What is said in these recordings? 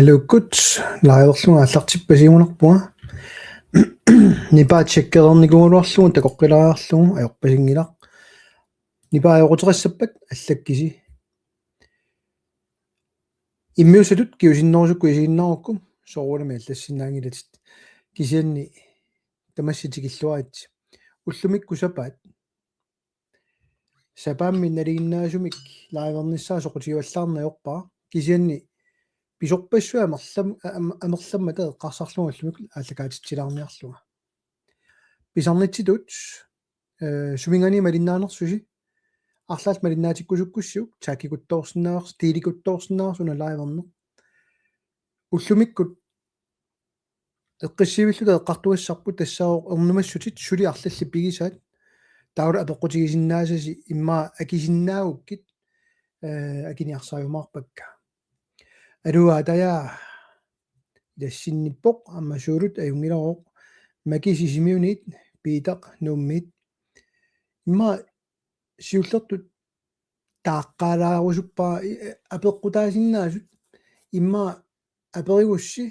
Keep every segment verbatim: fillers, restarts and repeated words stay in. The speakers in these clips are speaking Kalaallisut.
Aluukkut, liverlunga aallartippasinngorpunga. Nipaa tjekkereernikuugaluarlugu takoqqilaariarlugu ajorpasinngilaq. Nipaa ajoquteqassappat allakkisi. Immiussatut kingusinnerusukkut isiginnaarukku soorunami allassinnaanngilatit. Kisianni tamassi tikilluaritsi. Ullumikkut sapaat. Sapaammi nalinginnaasumik livernissaa soqutigivallaarneq ajorpara. Kisianni pisorpassuit amerlam-, am-, amerlammata eqqarsarlunga ullumikkut aallakaatitsilaarniarlunga. Pisarnitsitut, eh, suminngaanniit malinnaanersusi, arlaat malinnaatikkusukkussiuk, taggikuttoorsinnaavarsi, delikuttoorsinnaavarsi una liverneq. Ullumikkut eqqissivilluta eqqartugassarput tassaavoq ernumassutit suli arlallit pigisaat. Taava apeqqutigisinnaasasi immaqa akisinnaagukkit, eh, akiniarsariumaarpakka. Aluu Aataja, ilassinnippoq, aamma Suulut ajunngilaq, Maki Sisimiunit, Piitaq Nuummiit. Immaqa siullertut taaqqaalaarusuppara i-, apeqqutaasinnaasut immaqa aperigussi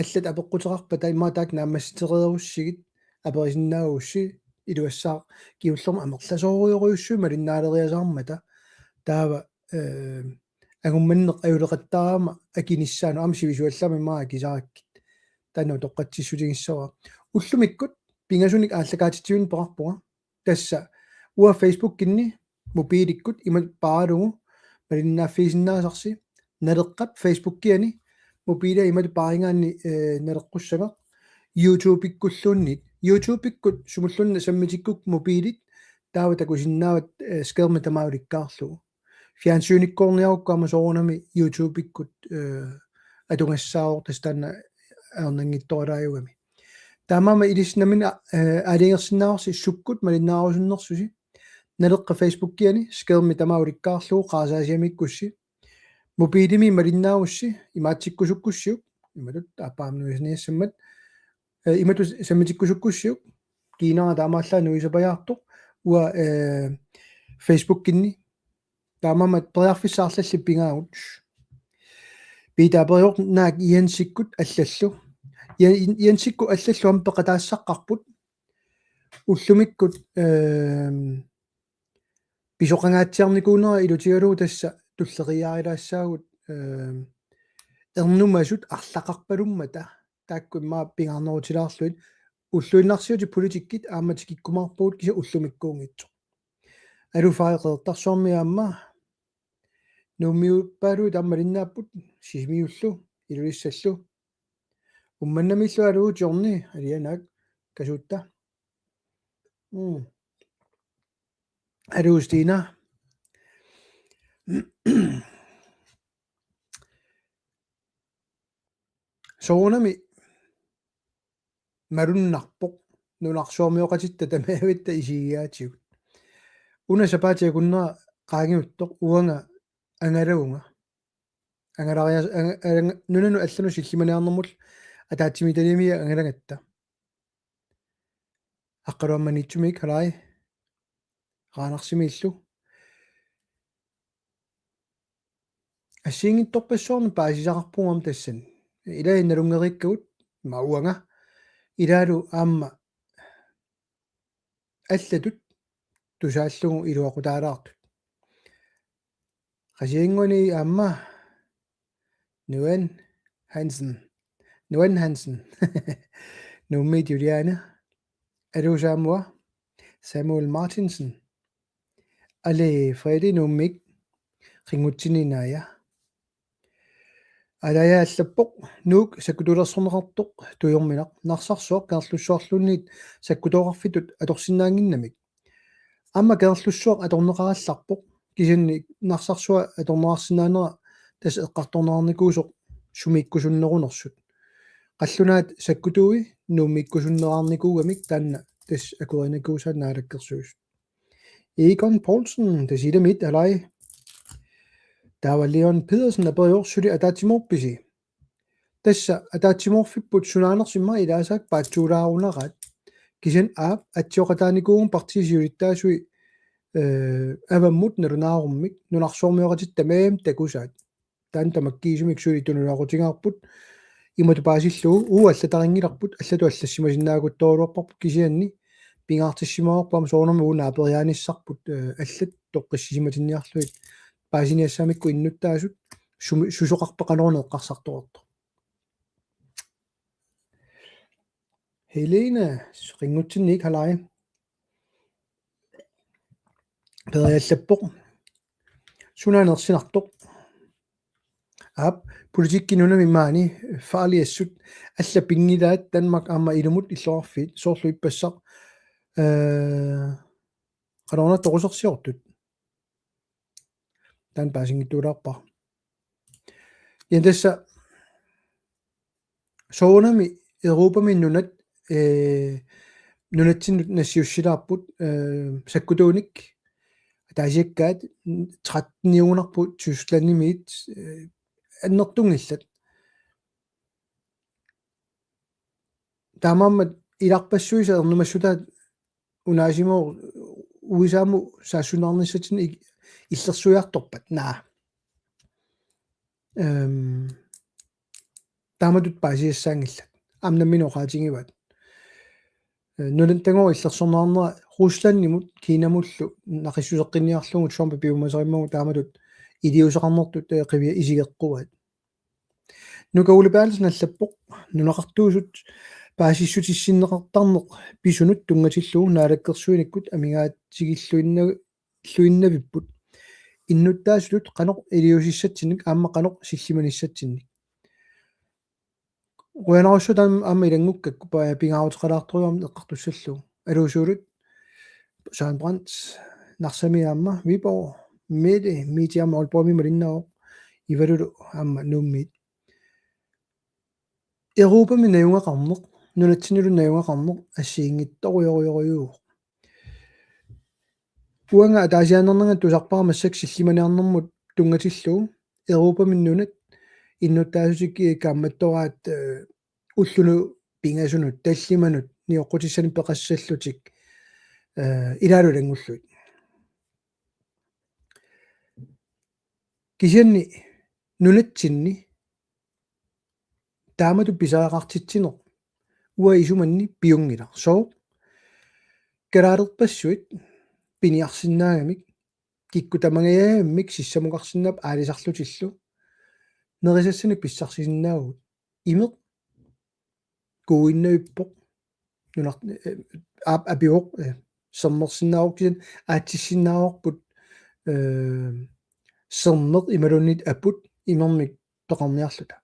allat apeqquteqarpata immaqa taakku naammassitereerussigit aperisinnaagussi iluassaaq kingullermik amerlasoorujorujussuit malinnaaleriasaarmata taava, eh, angummanneq ajuleqattaarama akinissaanut aamma sivisuallaamik immaqa akisarakkit. Taanna utoqqatsissutigissavara. Ullumikkut pingasunik aallakaatitsivimmik peqarpunga. Tassa uanga Facebookinni mobiilikkut imatut paaralugu malinnaaffigisinnaasarsi, Naleqqap Facebookiani mobiilia imatut paarigaanni, eh, naleqqussagaq, YouTubekkulluunniit. YouTubekkut sumulluunniit sammitikkukku mobiilit taava takusinnaavat, eh, skærmi tamaat ulikkaarlugu. Fjernsynikkoorniarukku aamma soorunami YouTubekkut, eh, atugassaavoq tassa taanna ajornanngitsooralaajuugami. Taamaammat ilissi nammineq, eh, aalajangersinnaavarsi sukkut malinnaarusunnersusi. Naleqqap Facebookiani skærmi tamaat ulikkaarlugu qarasaasiamiikkussi. Mobiilimi malinnaagussi imaatsikkusukkussiuk. Imatut aappaa nuisaniassammat. Eh, imatut sammitikkusukkussiuk. Kiinara taamaallaat nuisapajaartoq. Uanga, eh, Facebookinni. Taamaammat periarfissat arlallit pigaagut. Piitaq aperivoq naak Jensikkut allallu. Jen-, Jensikkut allallu aamma peqataassaqqaarput. Ullumikkut, ehm, pisoqangaatsiarnikuunera ilutigalugu tassa tulleriiaarilaassaagut, ehm, ernumasut arlaqarpalummata taakku immaqa pingaarnerutilaarlugit ulluinnarsiutit politikkit aamma tikikkumaarpagut kisianni ullumikkuunngitsoq. Aluu Fai Qeqertarsuarmi aamma Nuummiuppaaluit aamma malinnaapput Sisimiullu, Ilulissallu. Uummannamiillu aluu Johnny, alianaak kasuutta. Mm. Aluu Stina. Soorunami malunnarpoq nunarsuarmioqatitta tamavitta isigigaatigut. Una sapaatip akunnera qaangiuttoq uanga angalavunga. Angalarias-, anga-, anga-, nunanut allanut sillimaniarnermut ataatsimiititaliami angalagatta. Aqqaluaq Maniitsumik, halai. Qaanarsimiillu. Assigiinngitsorpassuarnik paasisaqarpugut aamma tassani. Ilai nalunngeriikkagut, ima uanga. Ilaalu aamma allatut tusaallugu iluaqutaalaartut. Qasigiannguani aamma Nuan Hansen. Nuan Hansen. Nuummiit Juliane. Aluu Samuel. Samuel Martinsen. Ali Fredi Nuummik. Qinngutsinni Naaja. Aalaja allappoq: Nuuk sakkutuulersorneqartoq tujorminaq, Narsarsuaq Kangerlussuarluunniit sakkutooqarfittut atorsinnaannginnamik. Aamma Kangerlussuaq atorneqarallarpoq, kisianni Narsarsuaq atorneqarsinnaanera tassa eqqartorneqarnikuusoq sumiikkusunnerunersut. Qallunaat sakkutuui Nuummiikkusunneqarnikuugamik taanna tassa akuerinikuusaat Naalakkersuisut. Egon Poulsen, Tasiilamit, halai. Taava Leon Pedersen aperivoq: Suli ataatsimoorpisi? Tassa ataatsimoorfipput sunaanersoq immaqa ilaasaak paatsuulaarunaraat. Kisianni aap atsioqataanikuuvugut partiit siulittaasui, eh, avammut nalunaarummik nunarsuarmioqatitta tamaasa takusaat. taanna tamakkiisumik suli tunuliaqutigaarput, imatut paasillugu uagut allatarinngilarput, allatut allassimasinnaaguttoorluarparput kisianni pingaartissimavarput aamma soorunami uagut naaperiaanissarput, eh, allat toqqissisimatinniarlugit paasiniassagamikku innuttaasut sumi-, susoqarpat qanoruna eqqarsartoqartoq. Helena, rinngutsinniik halai. Periallappoq. Suna aneersinartoq. Aap, politikki nunami maani, farliassut, allat pinngilaat Danmark aamma ilumut illoqarfiit, soorlu ippassaq, eh, qanoruna toqusersiortut. Taanna paasinngitsuulaarpara. Ja tassa soorunami Europami nunat, eh, nunatsinnut nassiussilaarput, eh, sakkutuunik ataasiakkaat tretteniugunarpoq Tysklandimiit, eh, annertunngillat. Taamaammat ilarpassuisa ernumassutaat unaasimasoq U S A-mut saassunnaarnissatsinnik ik-, illersuiartorpat. Naa. Ehm, taamatut paasisassaanngillat. Aamma nammineq oqaatigivaat. Eh, nunatsinni illersorneqarnera Ruslandimut, Kinamullu, naqissuseqqinniarlugu Trump piumasarimmagu taamatut iliuuseqarnertut, eh, qivia isigeqquaat. Nuka Ole Berthelsen allappoq, nunaqartuusut paasissutissinneqartarneq pisunut tunngatillugu naalakkersuinikkut amigaatigilluinna-, -lluinnavipput. Innuttaasutut qanoq iliuusissatsinnik aamma qanoq sillimanissatsinnik. Qujanarsuaq taanna aamma ilanngukkakku pa-, pingaaruteqalaartorujuarmik eqqartussallugu. Aluusuulut Søren Brandt, Narsami aamma, Viborg, Mette, Mette aamma Aalborgimi malinnaavoq, Ivalulu aamma Nuummiit. Europami najugaqarneq, nunatsinnilu najugaqarneq assigiinngitsorujorujorujuuvoq. Uanga ataasiaannarnanga tusarpara massakkut sillimaniarnermut tunngatillugu Europami nunat innuttaasutik kaammattoraat, eh, ullunut pingasunut, tallimanut, nioqqutissanik peqassallutik, eh, ilaalu ilanngullugit. Kisianni nunatsinni taamatut pisariaqartitsineq uanga isumanni piunngilaq. Sooq? Kalaalerpassuit piniarsinnaagamik, kikkut tamangajammik sissamukarsinnaapput aalisarlutillu. Nerisassanik pissarsisinnaavugut. Imeq kuuinnavippoq. Nunar-, eh, aap, apivoq, eh, sermersinnaavoq kisianni aatsissinnaavarput, eh, sermeq imaluunniit aput imermik peqarniarluta.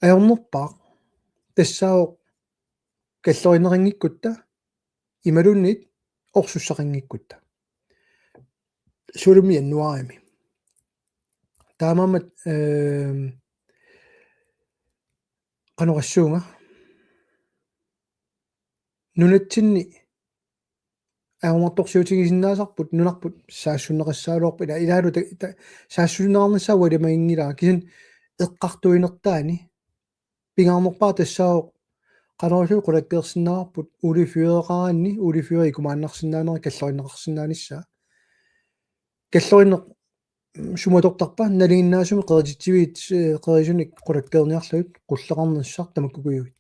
Ajornerpaaq tassaavoq kallorineqanngikkutta imaluunniit orsussaqanngikkutta. Suulumi januaarimi. Taamaammat, ehm, qanoq oqassuunga. Nunatsinni ajornartorsiutigisinnaasarput nunarput saassunneqassagaluarpat ila-, ilaalu ta-, ta-, saassunneqarnissaa ualimaginngilara kisianni eqqartuinertaani pingaarnerpaaq tassaavoq qanoq ililluta qulakkeersinnaavarput oliefyreqaraanni oliefyr ikumaannarsinnaanera kallorinneqarsinnaanissaa. Kallorinneq sumut atortarpa nalinginnaasumik qerititsiviit, eh, qerisunik qulakkeerniarlugit qulleqarnissaq tamakkukujuit.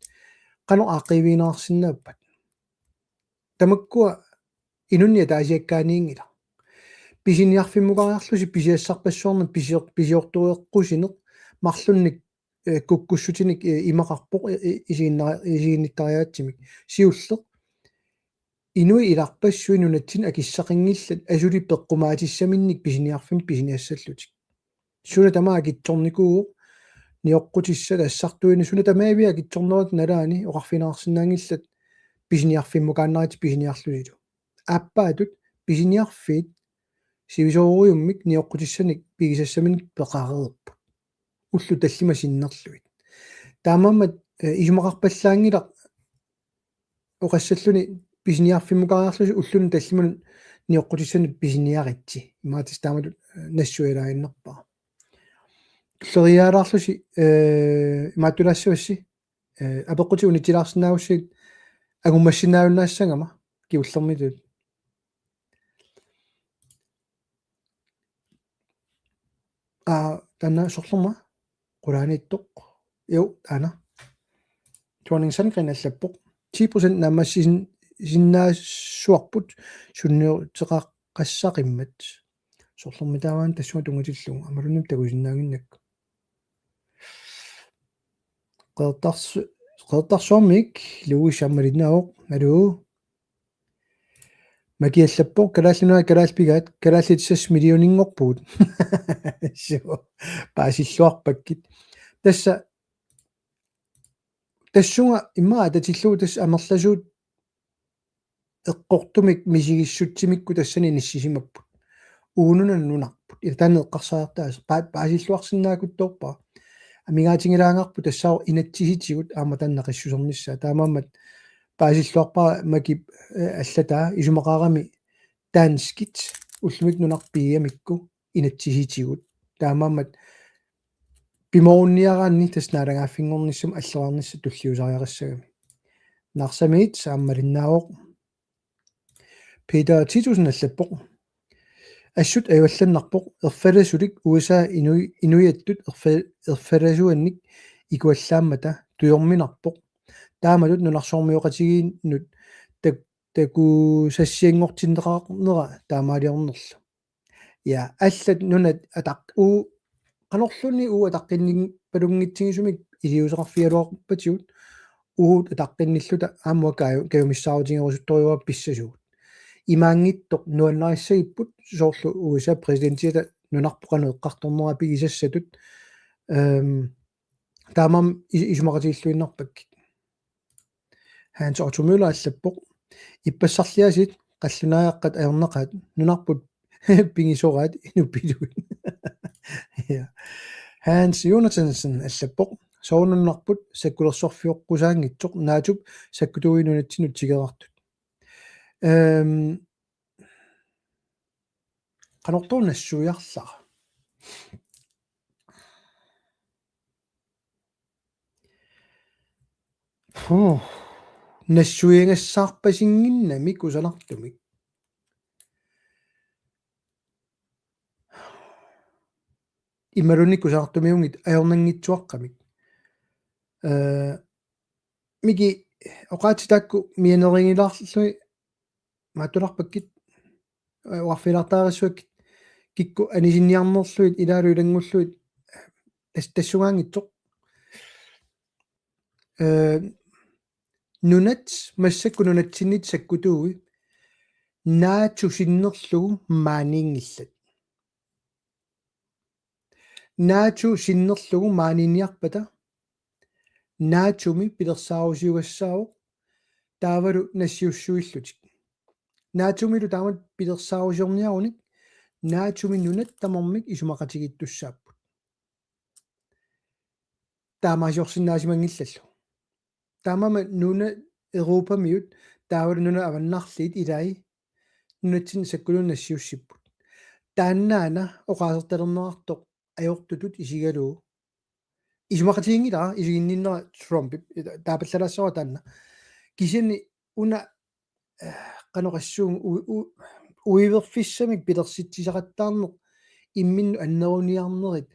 Qanoq aaqqiivigineqarsinnaappat? Tamakkua inunnik ataasiakkaaniinngilaq. Pisiniarfimmukariarlusi pisiassarpassuarnik pisior-, pisiortoreqqusineq marlunnik, eh, kukkussutinik, eh, imaqarpoq, eh, eh, isiginna-, isiginnittariaatsimik. Siulleq. Inuit ilarpassuit nunatsinni akissaqanngillat asuli peqqumaatissaminnik pisiniarfimmik pisiniassallutik. Suna tamaat akitsornikuuvoq nioqqutissat assartuineq suna tamaaviat akitsornerat nalaani oqarfigineqarsinnaanngillat pisiniarfimmukaannarit pisiniarlusilu. Aappaatut pisiniarfiit sivisoorujussuarmik nioqqutissanik pigisassaminik peqareerput. Ullut tallimat sinnerlugit. Taamaammat, eh, isumaqarpallaanngilaq oqassalluni pisiniarfimmukariarlusi ulluni tallimanut nioqqutissanut pisiniaritsi. Imaattoq taamatut, eh, nassuialaaginnarpara. Tulleriiaalaarlusi, eh, imaattulaassavassi, eh, apeqqutit unitsilaarsinnaagussigit angummassinnaajunnaassagama kingullermit. Aa, Taanna sorlerma qulaaniittoq. Jo, aana. Thorning Sandgreen allappoq: ti procent naammassisin-, sinnaassuarput sunniuteqaqqassaqimmat. Sorlermi taava tassunga tunngatillugu. Aammalumi takusinnaannginnakku. Qeqertars-, Qeqertarsuarmik Louis aamma malinnaavoq. Aluu. Maki allappoq: Kalaallit Nunaat kalaallit pigaat, kalaallit seks millioninngorpugut. Suu, paasilluarpakkit. Tassa, tassunga immaqa atatillugu tassa amerlasuut eqqortumik misigissutsimikku tassani inissisimapput. Uununa nunarput. Ila taanna eqqarsariartaaseq pa-, paasilluarsinnaakutsoorpara. Amigaatigilaagarput tassaavoq inatsisitigut aamma taanna qissusernissaa. Taamaammat paasilluarpara Makip, eh, allataa isumaqarami danskit ullumikkut nunarput pigigamikku inatsisitigut. Taamaammat pimoorunniaraanni tassa naalagaaffinngornissamut alloriarnissaq tulliusariaqassagami. Narsamiit aamma malinnaavoq. Peter Titussen allappoq: Assut ajuallannarpoq, erfalasulik U S A inui-, inuiattut erfa-, erfalasuannik ikuallaammata tujorminarpoq. Taamatut nunarsuarmioqatigiinnut tak-, takusassianngortinneqarnera taamaaliornerlu. Ja, allat nunat ataq-, uu, qanorluunniit uu ataqqinnippalunngitsuusunik iliuuseqarfigaluarpatigut, uagut ataqqinnilluta aamma kaju-, kajumissaarutigerusuttorujussuuara pissasugut. Imaanngitsoq nuannarissagipput soorlu U S A præsidentiata nunarput qanoq eqqartornera pigisassatut, ehm, taamaammat is-, isumaqatigilluinnarpakkit. Hans Otto Møller allappoq: Ippassarliaasiit qallunaajaqqat ajornaqaat, nunarput pigisoraat inuppillugu. Ja. Hans Jonathansen allappoq: Soorunami nunarput sakkulersorfioqqusaanngitsoq, NATO-p sakkutuui nunatsinnut tikeraartut. Ehm, qanortoq nassuiarlara? Puh. Nassuiagassaarpasinnginnami kusanartumik. Imaluunniit kusanartumiunngitsoq ajornanngitsuaqqamik. Eh, Miki, oqaatsit taakku mianerigilaarlugit maattularpakkit, eh, oqarfigilaartariaqassuakkit, kikkut anisinniarnerlugit ilaalu ilanngullugit tas-, tassungaanngitsoq. Eh, nunat massakkut nunatsinnit sakkutuui NATO sinnerlugu maaniinngillat. NATO sinnerlugu maaniinniarpata NATO-mi pilersaarusiugassaavoq taavalu nassiussuillutik. NATO-milu taamatut pilersaarusiorniarunik NATO-mi nunat tamarmik isumaqatigiittussaapput. Taamaasiorsinnaasimanngillallu. Taamaammat nunat Europamiut taavalu nunat avannarliit ilai nunatsinni sakkutuunik nassiussipput. Taannaana oqaasertalerneqartoq ajortutut isigalugu. Isumaqatiginngilara isiginninnera Trumpip, taapallalaassavara taanna. Kisianni una, eh, qanoq oqassuunga u-, u-, uiverfissamik pilersitsisaqattaarneq imminnut anneruniarnerit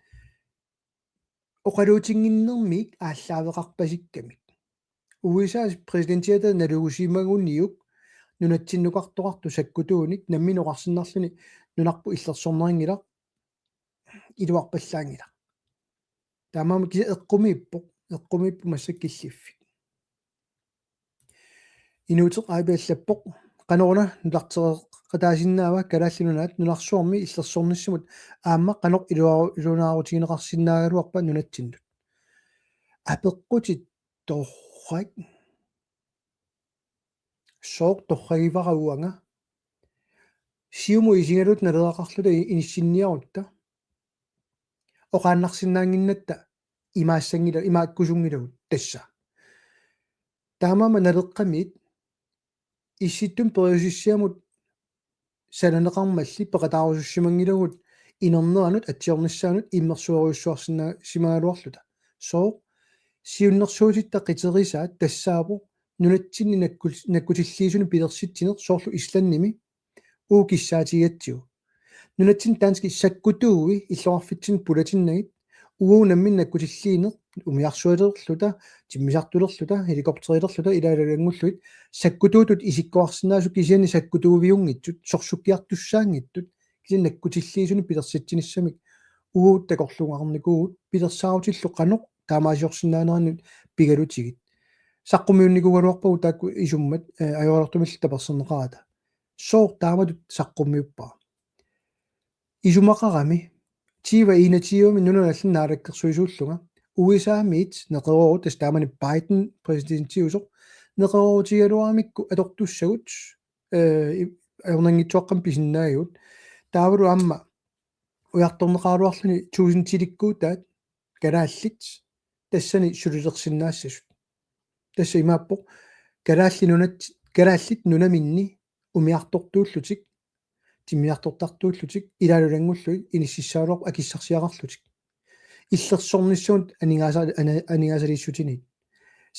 oqaluutinnginnermik aallaaveqarpasikkamik. U S A-p præsidentiata nalugusimaguniuk nunatsinnukartoqartoq sakkutuunik nammineq oqarsinnarluni nunarput illersornerinngilaq, iluarpallaanngilaq. Taamaammat kisianni eqqumiippoq, eqqumiippoq massakkut killiffik. Inuuteq A B allappoq: Qanoruna nutarteqataasinnaava Kalaallit Nunaat nunarsuarmi illersornissamut aamma qanoq iluaru-, iluanaarutigineqarsinnaagaluarpa nunatsinnut? Apeqqutit torrak. Sooq torragivara uanga? Siumut isigaluta naleqarluta i-, inissinniarutta oqaannarsinnaannginnatta imaassanngila-, imaakkusunngilagut tassa. Taamaammat Naleqqamiit Issittumi periusissiamut sananeqarmalli peqataarusussimanngilagut inerneranut atsiornissaanut immersuerujussuarsinnaasimagaluarluta. Sooq? Siunnersuutitta qiterisaat tassaavoq nunatsinni nakkul-, nakkutilliisunik pilersitsineq soorlu Islandimi uagut kissaatigigatsigu. Nunatsinni danskit sakkutuui illoqarfitsinni pulatinnagit, uagut namminneq nakkutilliineq, umiarsualerluta, timmisartulerluta, helikopterilerluta, ilaalu ilanngullugit, sakkutuutut isikkoqarsinnaasut kisianni sakkutuuviunngitsut, sorsukkiartussaanngitsut, kisianni nakkutilliisunik pilersitsinissamik uagut takorluugarnikuuvugut, pilersaarutillu qanoq taamaaliorsinnaaneranut pigalutigit. Saqqummiunnikuugaluarpagut taakku isummat, eh, ajoraluartumillu taperserneqarata. Sooq taamatut saqqummiuppara? Isumaqarami, tyve enogtyve-mi nunanut allanut naalakkersuisuullunga, U S A-miit neqeroorut, tassa taamani Biden præsidentiusoq, neqeroorutigigaluaramikku atortussagut, eh, i-, ajornanngitsuaqqamik pisinnaagigut. Taavalu aamma ujartorneqaraluarluni tusindilikkuutaat kalaallit tassani sulilersinnaassasut. Tassa imaappoq kalaallit nunat-, kalaallit nunaminni umiartortuullutik, timmisartortartuullutik, ilaalu ilanngullugit inississagaluarput akissarsiaqarlutik. Illersornissamut aningaasa-, ana-, aningaasaliissutiniit.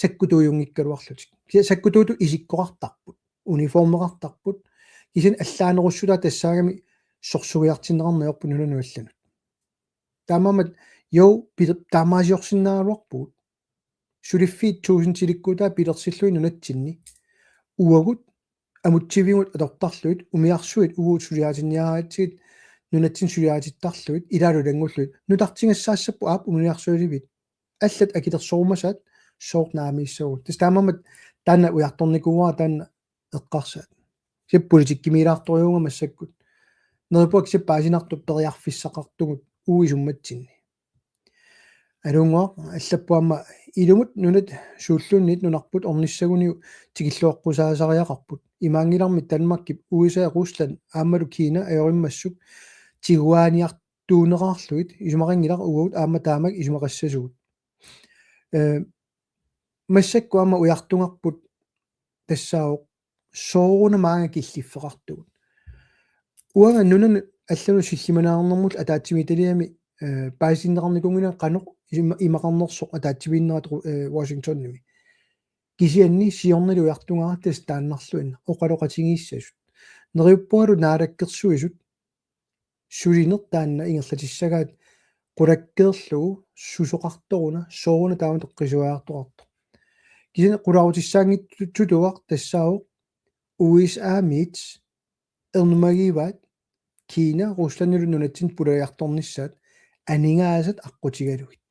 Sakkutuujunngikkaluarlutik. Kisianni sakkutuutut isikkoqartarput, uniformeqartarput. Kisianni allaanerussutaa tassaagami sorsugiartinneqarneq ajorput nunanut allanut. Taamaammat jo pil-, taamaaliorsinnaagaluarpugut. Suliffiit tusindilikkuutaat pilersillugit nunatsinni. Uagut amutsivigut atortarlugit, umiarsuit uagut suliaritinniaraatsigit, nunatsinni suliaritittarlugit, ilaalu ilanngullugit. Nutartigassaassapput aap umiarsualiviit. Allat akilersorumasaat sooq naamiissagut. Tassa taamaammat taanna ujartornikuuara taanna eqqarsaat. Kisianni politikkimiilaartorujuuvunga massakkut. Neriuppunga kisianni paasinartoq periarfissaqartugut uagut isummatsinni. Alunnguaq allappoq aamma ilumut nunat suulluunniit nunarput ornissaguniuk tikilluaqqusaasariaqarput. Imaanngilarmi Danmarkip U S A, Rusland aammalu Kina ajorimmassuk tiguaaniartuuneqarlugit, isumaqanngilaq uagut aamma taamak isumaqassasugut. Eh, massakkut aamma ujartugarput tassaavoq sooruna maanga killiffeqartugut. Uanga nunanut allanut sillimaniarnermullu ataatsimiititaliami, eh, paasitinneqarnikuunngilanga qanoq ima-, imaqarnersoq ataatsimiinnerat ru-, eh, Washingtonimi. Kisianni siornali ujartugara tassa taannarluinnaq oqaloqatigiissasut. Neriuppungalu naalakkersuisut sulineq taanna ingerlatissagaat qulakkeerlugu susoqartoruna, sooruna taamatut qisuariartoqartoq. Kisianni qularutissaanngitsutuaq tassaavoq U S A-miit ernumagivaat Kina Ruslandilu nunatsinni pulajartornissaat aningaasat aqqutigalugit.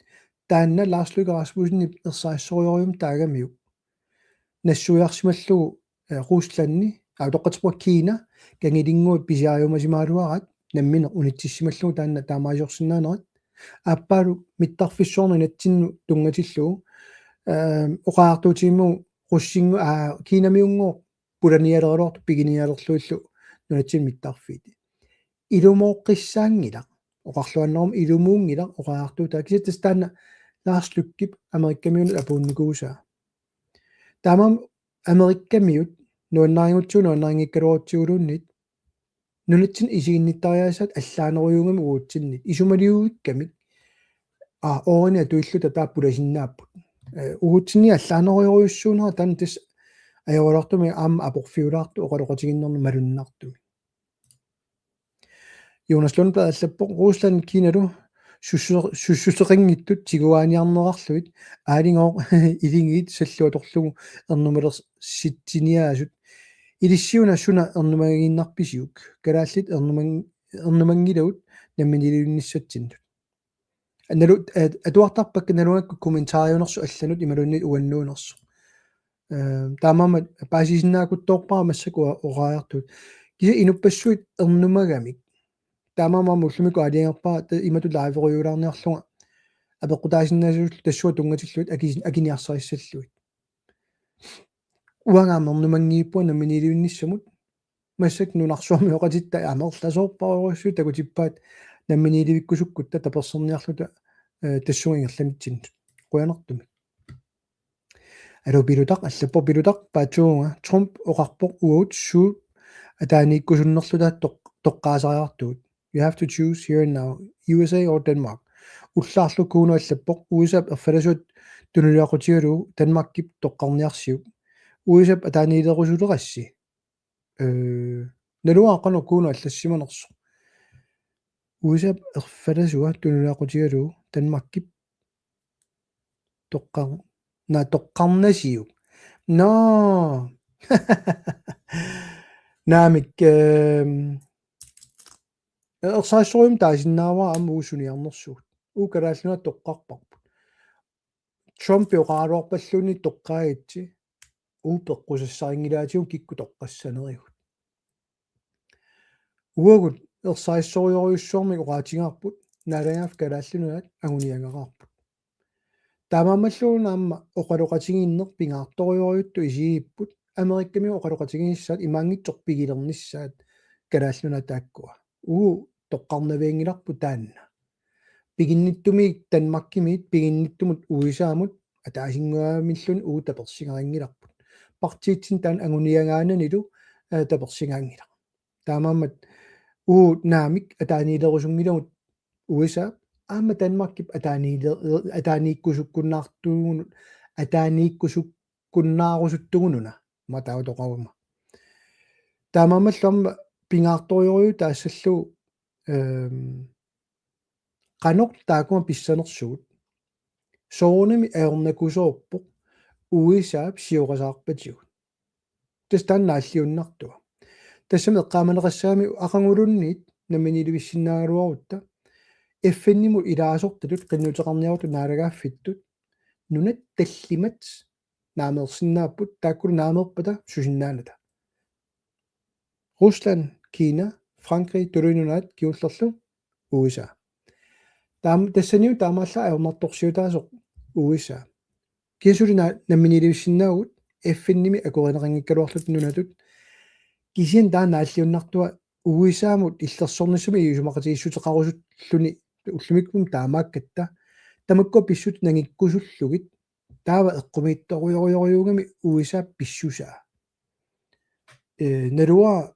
Taanna Lars Løkke Rasmussenip ersarissorujussuarmik taagamiuk. Nassuiarsimallugu, eh, Ruslandi, aa, utoqqatserpunga Kina, kangilinnguit pisiariumasimagaluaraat, nammineq unitsissimallugu taanna taamaaliorsinnaanerat. Aappaalu mittarfissuarnut inatsinnut tunngatillugu, eh, oqariartuutigimmagu russinngu-, aa, Kinamiunngooq pulanialeraluartoq piginialerlugillu nunatsinni mittarfiit. Ilumooqqissaanngilaq, oqarluaannaruma ilumuunngilaq oqariartuutaa, kisianni tassa taanna Lars Løkkep Amerikamiunut apuunnikuusaa. Taamaammat Amerikamiut nuannarigutsigu nuannarinngikkaluarutsiguluunniit nunatsinni isiginnittariaasaat allaanerujuugamik uagutsinnit. Isumaliuikkamik, aa, oorinik atuilluta taava pulasinnaapput. Eh, uagutsinnit allaanerujorujussuunera taanna tassa ajoraluartumik aamma aporfiulaartoq oqaloqatigiinnermi malunnartumik. Jonas Lundblad allappoq: Rusland Kinalu sussu-, sussuseqanngitsut tiguaaniarneqarlugit, aaligooq iligiit sallu atorlugu ernumalersitsiniaasut. Ilissiuna suna ernumagiinnarpisiuk? Kalaallit ernumang-, ernumanngilagut namminiilivinnissatsinnut. Nalu-, eh, atuartarpakka nalugakku kommentariunersoq allanut imaluunniit uannuunersoq. Eh, taamaammat paasisinnaakuttoorpara massakkut oqariartuut. Kisianni inuppassuit ernumagamik. Taamaammat ullumikkut aalajangerpara ta-, imatut liverujuulaarniarlunga apeqqutaasinnaasullu tassunga tunngatillugit akis-, akiniarsarissallugit. Uanga aamma ernumanngiippunga namminiilivinnissamut. Massakkut nunarsuarmioqatitta amerlasoorparujussuit takutippaat namminiilivikkusukkutta taperserniarluta, eh, tassunga ingerlanitsinnut. Qujanartumik. Aluu Pilutaq, allappoq Pilutaq, paatsuunga: Trump oqarpoq uagut suut ataaniikkusunnerluta toq-, toqqaasariartugut. You have to choose here and now, U S A or Denmark. Ullaarlu Kuno allappoq: U S A-p erfalasuat tunuliaqutigalugu Danmarkip toqqarniarsiuk. U S A-p ataaniilerusulerassi? Eh, naluara qanoq Kuno allassimanersoq. U S A erfalasuat tunuliaqutigalugu Danmarkip toqqar-, naa toqqarnasiuk. Nå. Naamik, ehm, ersarissorujussuarmik taasinnaavara aamma uagut suniarnersugut. Uagut Kalaallit Nunaat toqqarparput. Trump oqaraluarpalluunniit toqqaagitsi, uagut peqqusassarinngilaatigut kikkut toqqassanerigut. Uagut ersarissorujorujussuarmik oqaatigaarput, naalagaaffik Kalaallit Nunaat anguniagaqaarput. Taamaammalluuna aamma oqaloqatigiinneq pingaartorujorujuttut isigigipput, Amerikami oqaloqatiginissaat imaanngitsoq pigilernissaat Kalaallit Nunaat taakkua. Uagut toqqarnavianngilarput taanna. Piginnittumik Danmarkimiit, piginnittumut U S A-mut, ataasinnguamilluunniit uagut tapersigarinngilarput. Partiitsinni taanna anguniagaananilu, eh, tapersigaanngilaq. Taamaammat uagut naamik ataaniilerusunngilagut U S A, aamma Danmarkip ataaniile-, ataaniikkusukkunnaartugunut, ataaniikkusukkunnaarusuttugununa, mataatoqaruma. Taamaammallu aamma pingaartorujorujuuvoq taassallugu, ehm, qanoq taakkuma pissanersugut. Soorunami ajornakusoorpoq U S A-p siorasaarpatigut. Tassa taanna naalliunnartua. Tassami eqqaamaneqassagami aqaguluunniit namminiilivissinnaagaluarutta F N-imut ilaasortatut qinnuteqarniarutta naalagaaffittut nunat tallimat naameersinnaapput, taakkulu naameerpata susinnaanata. Rusland, Kina, Frankrig, Tuluit Nunaat kingullerlu U S A. Taam-, tassaniuna taamaallaat ajornartorsiutaasoq U S A. Kisianni suli na-, namminiilivissinnaavugut F N-imi akuerineqanngikkaluarluta nunatut. Kisianni taanna naalliunnartua U S A-mut illersornissamut isumaqatigiissuteqarusulluni ullumikkut taamaakkatta. Tamakkua pissutsit nangikkusullugit. Taava eqqumiitsorujorujorujuugami U S A-p pissusaa. Eh, naluara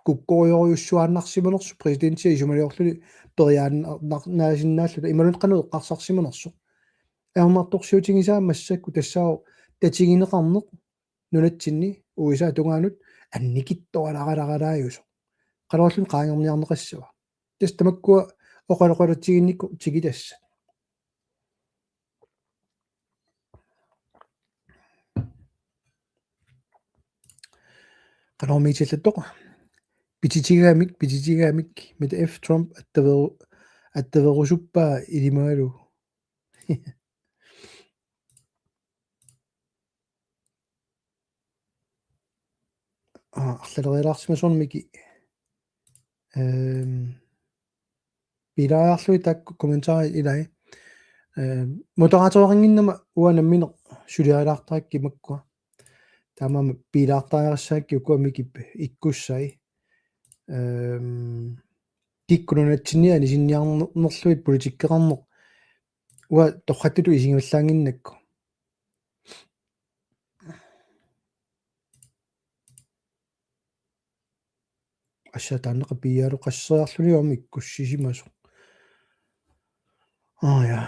kukkorujorujussuaannarsimanersoq præsidentiat isumaliorluni periaannar-, nar-, naasinnaalluta imaluunniit qanoq eqqarsarsimanersoq. Ajornartorsiutigisaa massakkut tassaavoq tatigineqarneq nunatsinni U S A tungaanut annikitsuaraagalaajusoq. Qanorluunniit qaangerniarneqassava. Tassa tamakkua oqaloqatigiinnikkut tikitassat. Qanormi isillattoq. Pititigaamik, pititigaamik, Mette F. Trump attaveru-, attaverusuppaa ilimagalugu. Aa, arlalerialaarsimasornera Miki. Ehm, piilaariarlugit taakku kommentarit ilai. Ehm, moderatoraqannginnama uanga nammineq suliarilaartarakkit makkua. Taamaammat piilaartariaqassagakkit ukua Mikip ikkussai. Ehm, kikkut nunatsinni anisinniarnerlugit politikkeqarneq uanga torrattutut isigivallaannginnakku. Assa taanna qapiialu qasseriarluni aamma ikkussisimasoq. Aa, ja.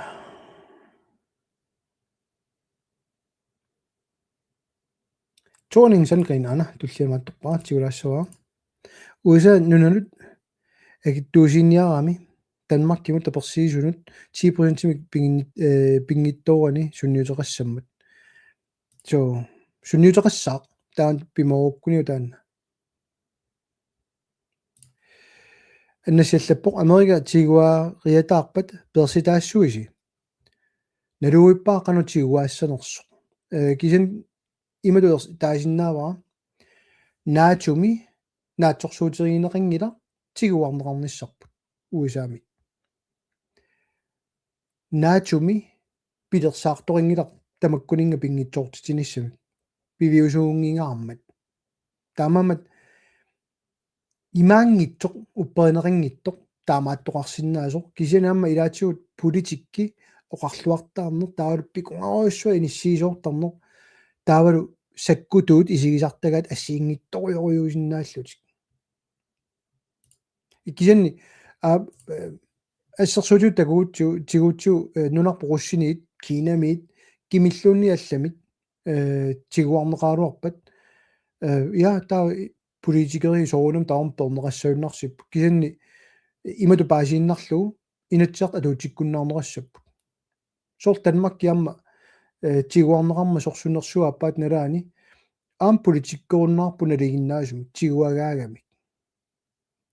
Thorning Sandgreen aana tulliamaattorpara tigulaassavara. U S A nunanut akitsuusiinniarami Danmarkimut tapersiisunut ti procentimik pinginni-, eh, pinngitsoorani sunniuteqassammat. So, sunniuteqassaaq taanna pimoorukkuniuk taanna. Annassaq allappoq Amerika tiguariataarpat peersitaassuisi. Naluvippara qanoq tiguaassanersoq. Eh, kisianni imatut ers-, taasinnaavara. NATO-mi naatsorsuutigineqanngilaq tiguarneqarnissarput U S A-mit. NATO-mi pilersaartoqanngilaq tamakkuninnga pinngitsoortitsinissamik. Piviusuunngingaarmat. Taamaammat imaanngitsoq, upperineqanngitsoq, taamaattoqarsinnaasoq, kisianni aamma ilaatigut politikki oqarluartaarneq, taavalu pikungaarujussuaq inissiisoortarneq, taavalu sakkutuut isigisartagaat assigiinngitsorujorujussuusinnaallutik. Kisianni, aa, eh, assersuutigalugu tigugutsigu, tigugutsigu, eh, nunarput russiniit, Kinamiit, kimilluunniit allamit, eh, tiguarneqaraluarpat, eh, ja, taava i-, politikerit soorunami taama peerneqassagunarsipput. Kisianni Imatut paasiinnarlugu Inatsisartut atuutsikkunnaarneqassapput. Soorlu Danmarkip aamma, eh, tiguarneqarmat sorsunnersuup aappaata nalaani aamma politikkerunnaarput nalinginnaasumik tiguagaagamik.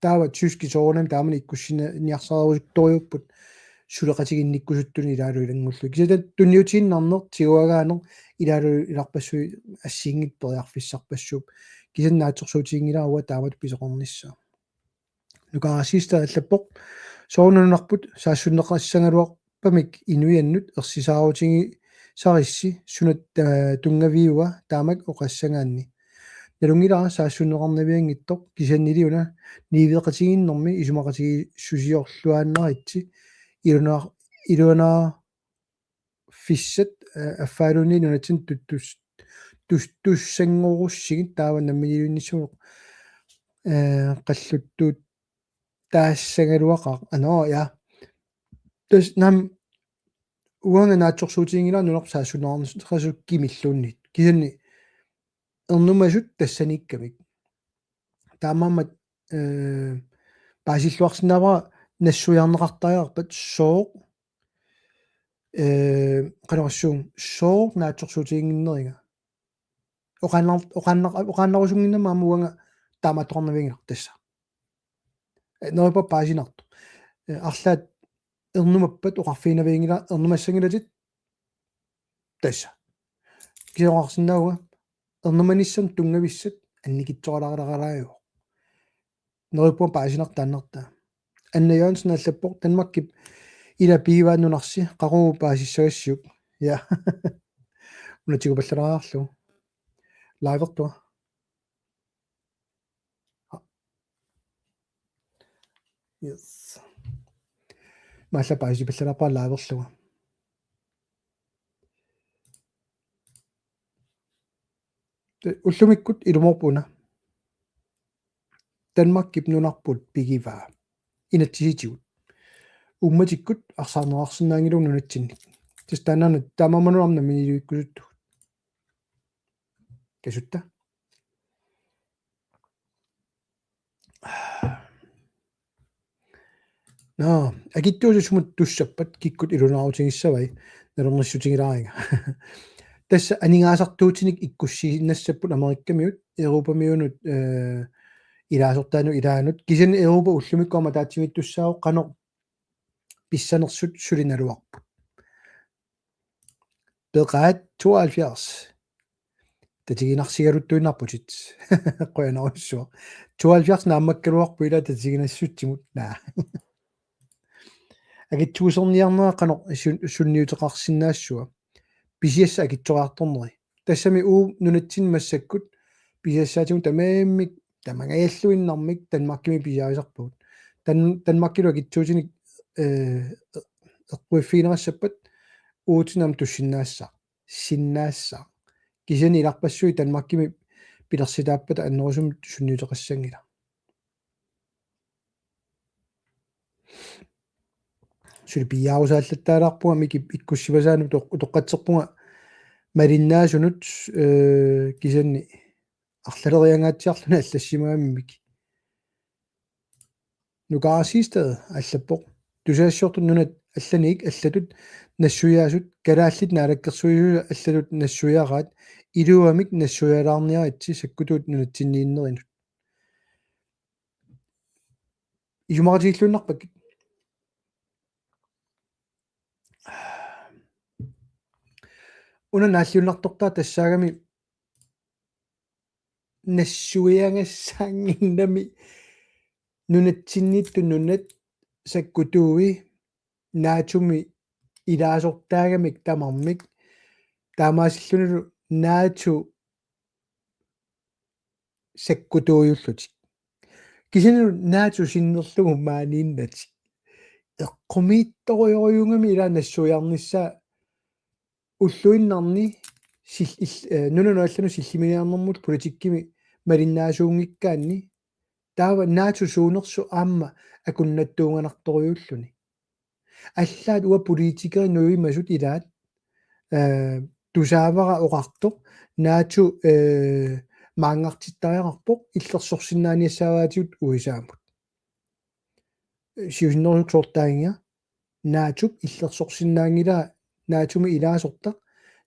Taava tyskit soorunami taamani ikkussiniarsarerusuttorujuupput suleqatiginnikkusuttunik ilaalu ilanngullugit. Kisianni tunniutiinnarneq tiguagaaneq ilaalu ilarpassui assigiinngitsut periarfissarpassuupput. Kisianni naatsorsuutiginngilara uanga taamatut pisoqarnissaa. Nukaarasiista allappoq: Soorunami nunarput saassunneqassagaluarpamik inuiannut ersisaarutigisarissi suna, eh, tunngaviua taamak oqassagaanni. Nalunngilara saassunneqarnavianngitsoq kisiannili una niueqatigiinnermi isumaqatigiissusiorluaannaritsi iluanaa-, iluanaa- fissat, eh, affaaluunniit nunatsinni tuttus-, tustussanngorussigit taava namminiilivinnissamut, eh, qalluttaassagaluaqaaq. Anoo, ja. Tassa naamik uanga naatsorsuutiginngilara nunarput saassunneqarneqasut kimilluunniit. Kisianni ernumasut tassaniikkamik. Taamaammat, eh, paasilluarsinnaavara nassuiarneqartariaqarpat sooq, eh, qanorsuaq, sooq naatsorsuutiginnginneriga. Oqaannar-, oqaannar-, oqaannarusunnginnama aamma uanga taamaattoqarnavianngilaq tassa. Eh, neriuppunga paasinartoq. Eh, arlaat ernumappat oqarfiinavianngilaq ernumassanngilatit tassa. Kisianni oqarsinnaavunga ernumanissamut tunngavissat annikitsuararalaajuvoq. Neriuppunga paasinartaannartaa. Anna Jørgensen allappoq: Danmarkip ila pigivaa nunarsi qaqugu paasissagassiuk. Ja. Una tigupallalaarlugu. Livertua. Yes. Maalla paasipallalaarpara liverlugu. Te-, ullumikkut ilumoorput una. Danmarkip nunarput pigivaa. Inatsisitigut. Uummatikkut arsaarneqarsinnaanngilagut nunatsinnik. Tassa taannaana taamaammanuna aamma namminiilivikkusuttugut. Kasutta. Nå, akitsuusussamut tussappat kikkut ilunaarutigissavai, nalornissutigilaariga. Tassa aningaasartuutinik ikkussiinnassapput Amerikamiut, Europamiunut, eh, ilaasortaanut ilaanut. Kisianni Europa ullumikkut aamma ataatsimiittussaavoq qanoq pissanersut suli naluarput. Peqaat tooghalvfjerds. Tatiginarsigaluttuinnarputit. Qujanarsuaq. Tooghalvfjerds naammakkaluarpoq ila tatiginassutsigut. Naa. Akitsuuserniarnera qanoq sun-, sunniuteqarsinnaassua. Pisiassat akitsoriartorneri. Tassami uagut nunatsinni massakkut pisiassaatigut tamarmik tamangajalluinnarmik Danmarkimi pisiarisarpagut. Dan-, Danmarkilu akitsuutinik, eh, eqquiffigineqassappat uatsinnut aamma tussinnaassaaq, sinnaassaaq. Kisianni ilarpassui Danmarkimi pilersitaappata annerusumik sunniuteqassanngilaq. Suli piiaarusaallattaalaarpunga Mikip ikkussimasaanut utoq-, utoqqatserpunga malinnaasunut, eh, kisianni arlaleriangaatsiarluni allassimagami Miki. Nukaarasiista allappoq: Tusagassiortut nunat allaniit allatut nassuiaasut, kalaallit naalakkersuisuisa allatut nassuiaraat, iluamik nassuialaarniaritsi sakkutuut nunatsinniinnerinut. Isumaqatigilluinnarpakkit. Una naalliunnartortaa tassaagami nassuiagassaannginnami nunatsinniittut nunat sakkutuui NATO-mi ilaasortaagamik tamarmik taamaasillunilu NATO sakkutuujullutik. Kisianni NATO sinnerlugu maaniinnatik. Eqqumiitsorujorujuugami ila nassuiarnissaa ulluinnarni sil-, il-, eh, nunanut allanut sillimaniarnermut politikkimi malinnaasuunngikkaanni taava NATO suunersoq aamma akunnattuunganartorujuulluni. Allaat uanga politikerit nuimasut ilaat, eh, tusaavara oqartoq NATO, eh, maanngartittariaqarpoq illersorsinnaaniassaavaatigut U S A-mut. siusinnerusukkut soorlu taaginnga, NATO-p illersorsinnaanngilaa, NATO-mi ilaasortaq,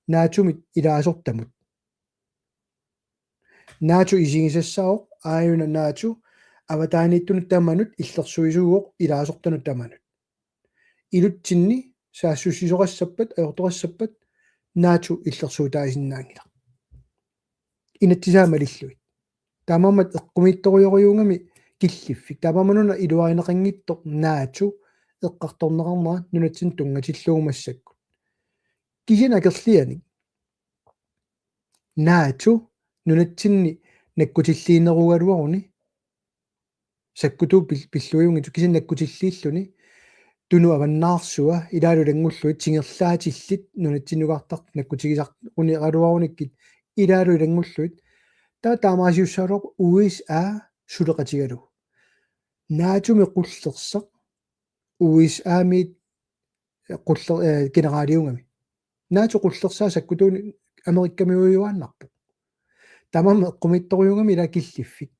NATO-mi ilaasortamut. NATO isigisassaavoq, aajuna NATO avataaniittunut tamanut illersuisuuvoq ilaasortanut tamanut. Ilutsinni saassussisoqassappat, ajortoqassappat, NATO illersuutaasinnaanngilaq. Inatsisaa malillugit. Taamaammat eqqumiitsorujorujuugami killiffik. Taamaammat una iluarineqanngitsoq NATO eqqartorneqarnera nunatsinni tunngatillugu massakkut. Kisianni akerlianik NATO nunatsinni nakkutilliinerugaluaruni sakkutuut pil-, pilluiunngitsoq kisianni nakkutilliilluni Tunut avannaarsua ilaalu ilanngullugit tingerlaatillit nunatsinnukaartartut nakkutigisaruneraluarunikkit ilaalu ilanngullugit. Taava taamaasiussagaluarpoq U S A suleqatigalugu. NATO-mi qullersaq U S A-miit quller-, eh, generaaliugami. NATO qullersaa sakkutuunik Amerikkamiujuaannarpoq. Taamaammat eqqumiitsorujuugami ilaa killiffik.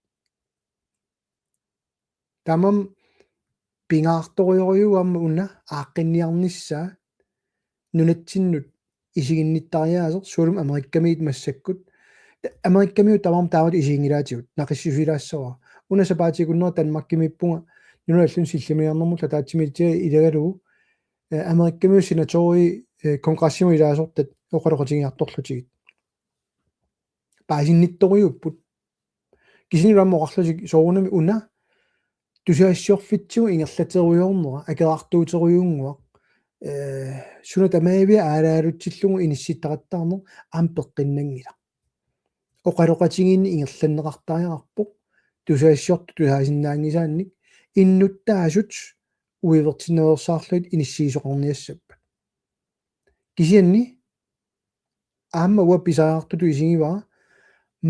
Taamaammat pingaartorujorujuugami una aaqqinniarnissaa nunatsinnut isiginnittariaaseq suulumi Amerikkamiit massakkut. Amerikkamiut tamarmik taamatut isiginngilaatigut, naqissusilaassavara. Una sapaatip akunnera Danmarkimiippunga nunat allanut sillimaniarnermullu ataatsimiititaliaq ilagalugu, eh, Amerikkamiut senatorit, eh, kongressimut ilaasortat oqaloqatigiartorlutigit. Paasinnittorujuupput. Kisianni aamma oqarlutik soorunami una tusagassiorfitsigut ingerlaterujoornera, akerartuuterujuunnguaq, eh, suna tamaaviat aalaalutsillugu inissittaqattaarneq aamma peqqinnanngilaq. Oqaloqatigiinneq ingerlanneqartariaqarpoq, tusagassiortut tusaasinnaanngisaannik, innuttaasut uivertinnaveersaarlugit inissiisoqarniassappat. Kisianni aamma uanga pisariaqartutut isigivara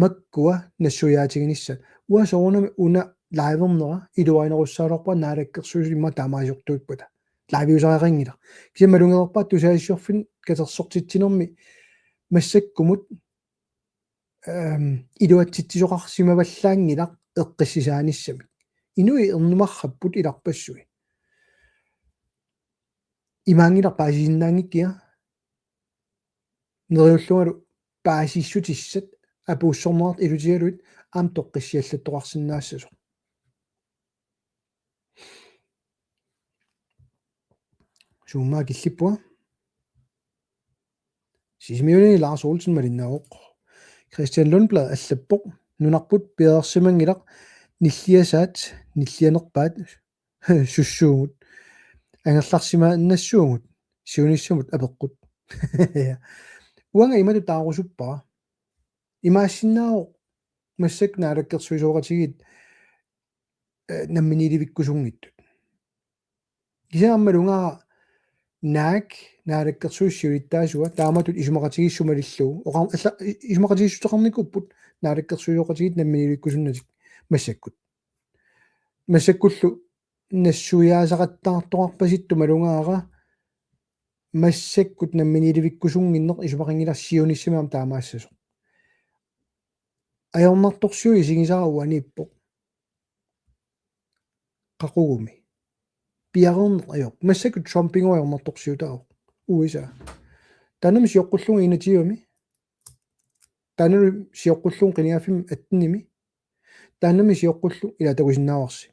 makkua nassuiaatiginissaat. Uanga soorunami una live-ernera iluarineqassagaluarpara Naalakkersuisut immaqa taamaaliortuuppata. Live-iusariaqanngilaq. Kisianni malunnarpoq tusagassiorfinnut katersortitsinermi massakkumut, ehm, iluatsitsisoqarsimavallaanngilaq eqqissisaanissamik. Inuit ernumarrapput ilarpassui. Imaanngilaq paasisinnaanngikkiga. Neriullungalu paasissutissat apuussorneqartut ilutigalugit aamma toqqissiallattoqarsinnaassasoq. Suummaa killippunga. Sisimiuni Lars Olsen malinnaavoq. Christian Lundblad allappoq: Nunarput piareersimanngilaq nilliasaat, nillianerpaat sussuugut. Angerlarsimaannassuugut, siunissamut apeqqut. Uanga imatut taarusuppara. Imaassinnaavoq massakkut naalakkersuisooqatigiit, eh, namminiilivikkusunngitsut. Kisianni aamma malugaara naak naalakkersuisut siulittaasuat taamatut isumaqatigiissut malillugu. Oqar-, alla-, i-, isumaqatigiissuteqarnikuupput naalakkersuisooqatigiit namminiilivikkusunnatik massakkut. Massakkullu nassuiaasaqattaartoqarpasittut malugaara massakkut namminiilivikkusunnginneq isumaqanngilaq siunissami aamma taamaassasoq. Ajornartorsiut isigisara uaniippoq. Qaqugumi. Piareerneq ajorpoq. Massakkut Trumpigooq ajornartorsiutaavoq. U S A. Taannami sioqqullugu enogtyvemi. Taannami sioqqullugu qinigaaffimmi attenimi. Taannami sioqqullugu ilaa takusinnaavarsi.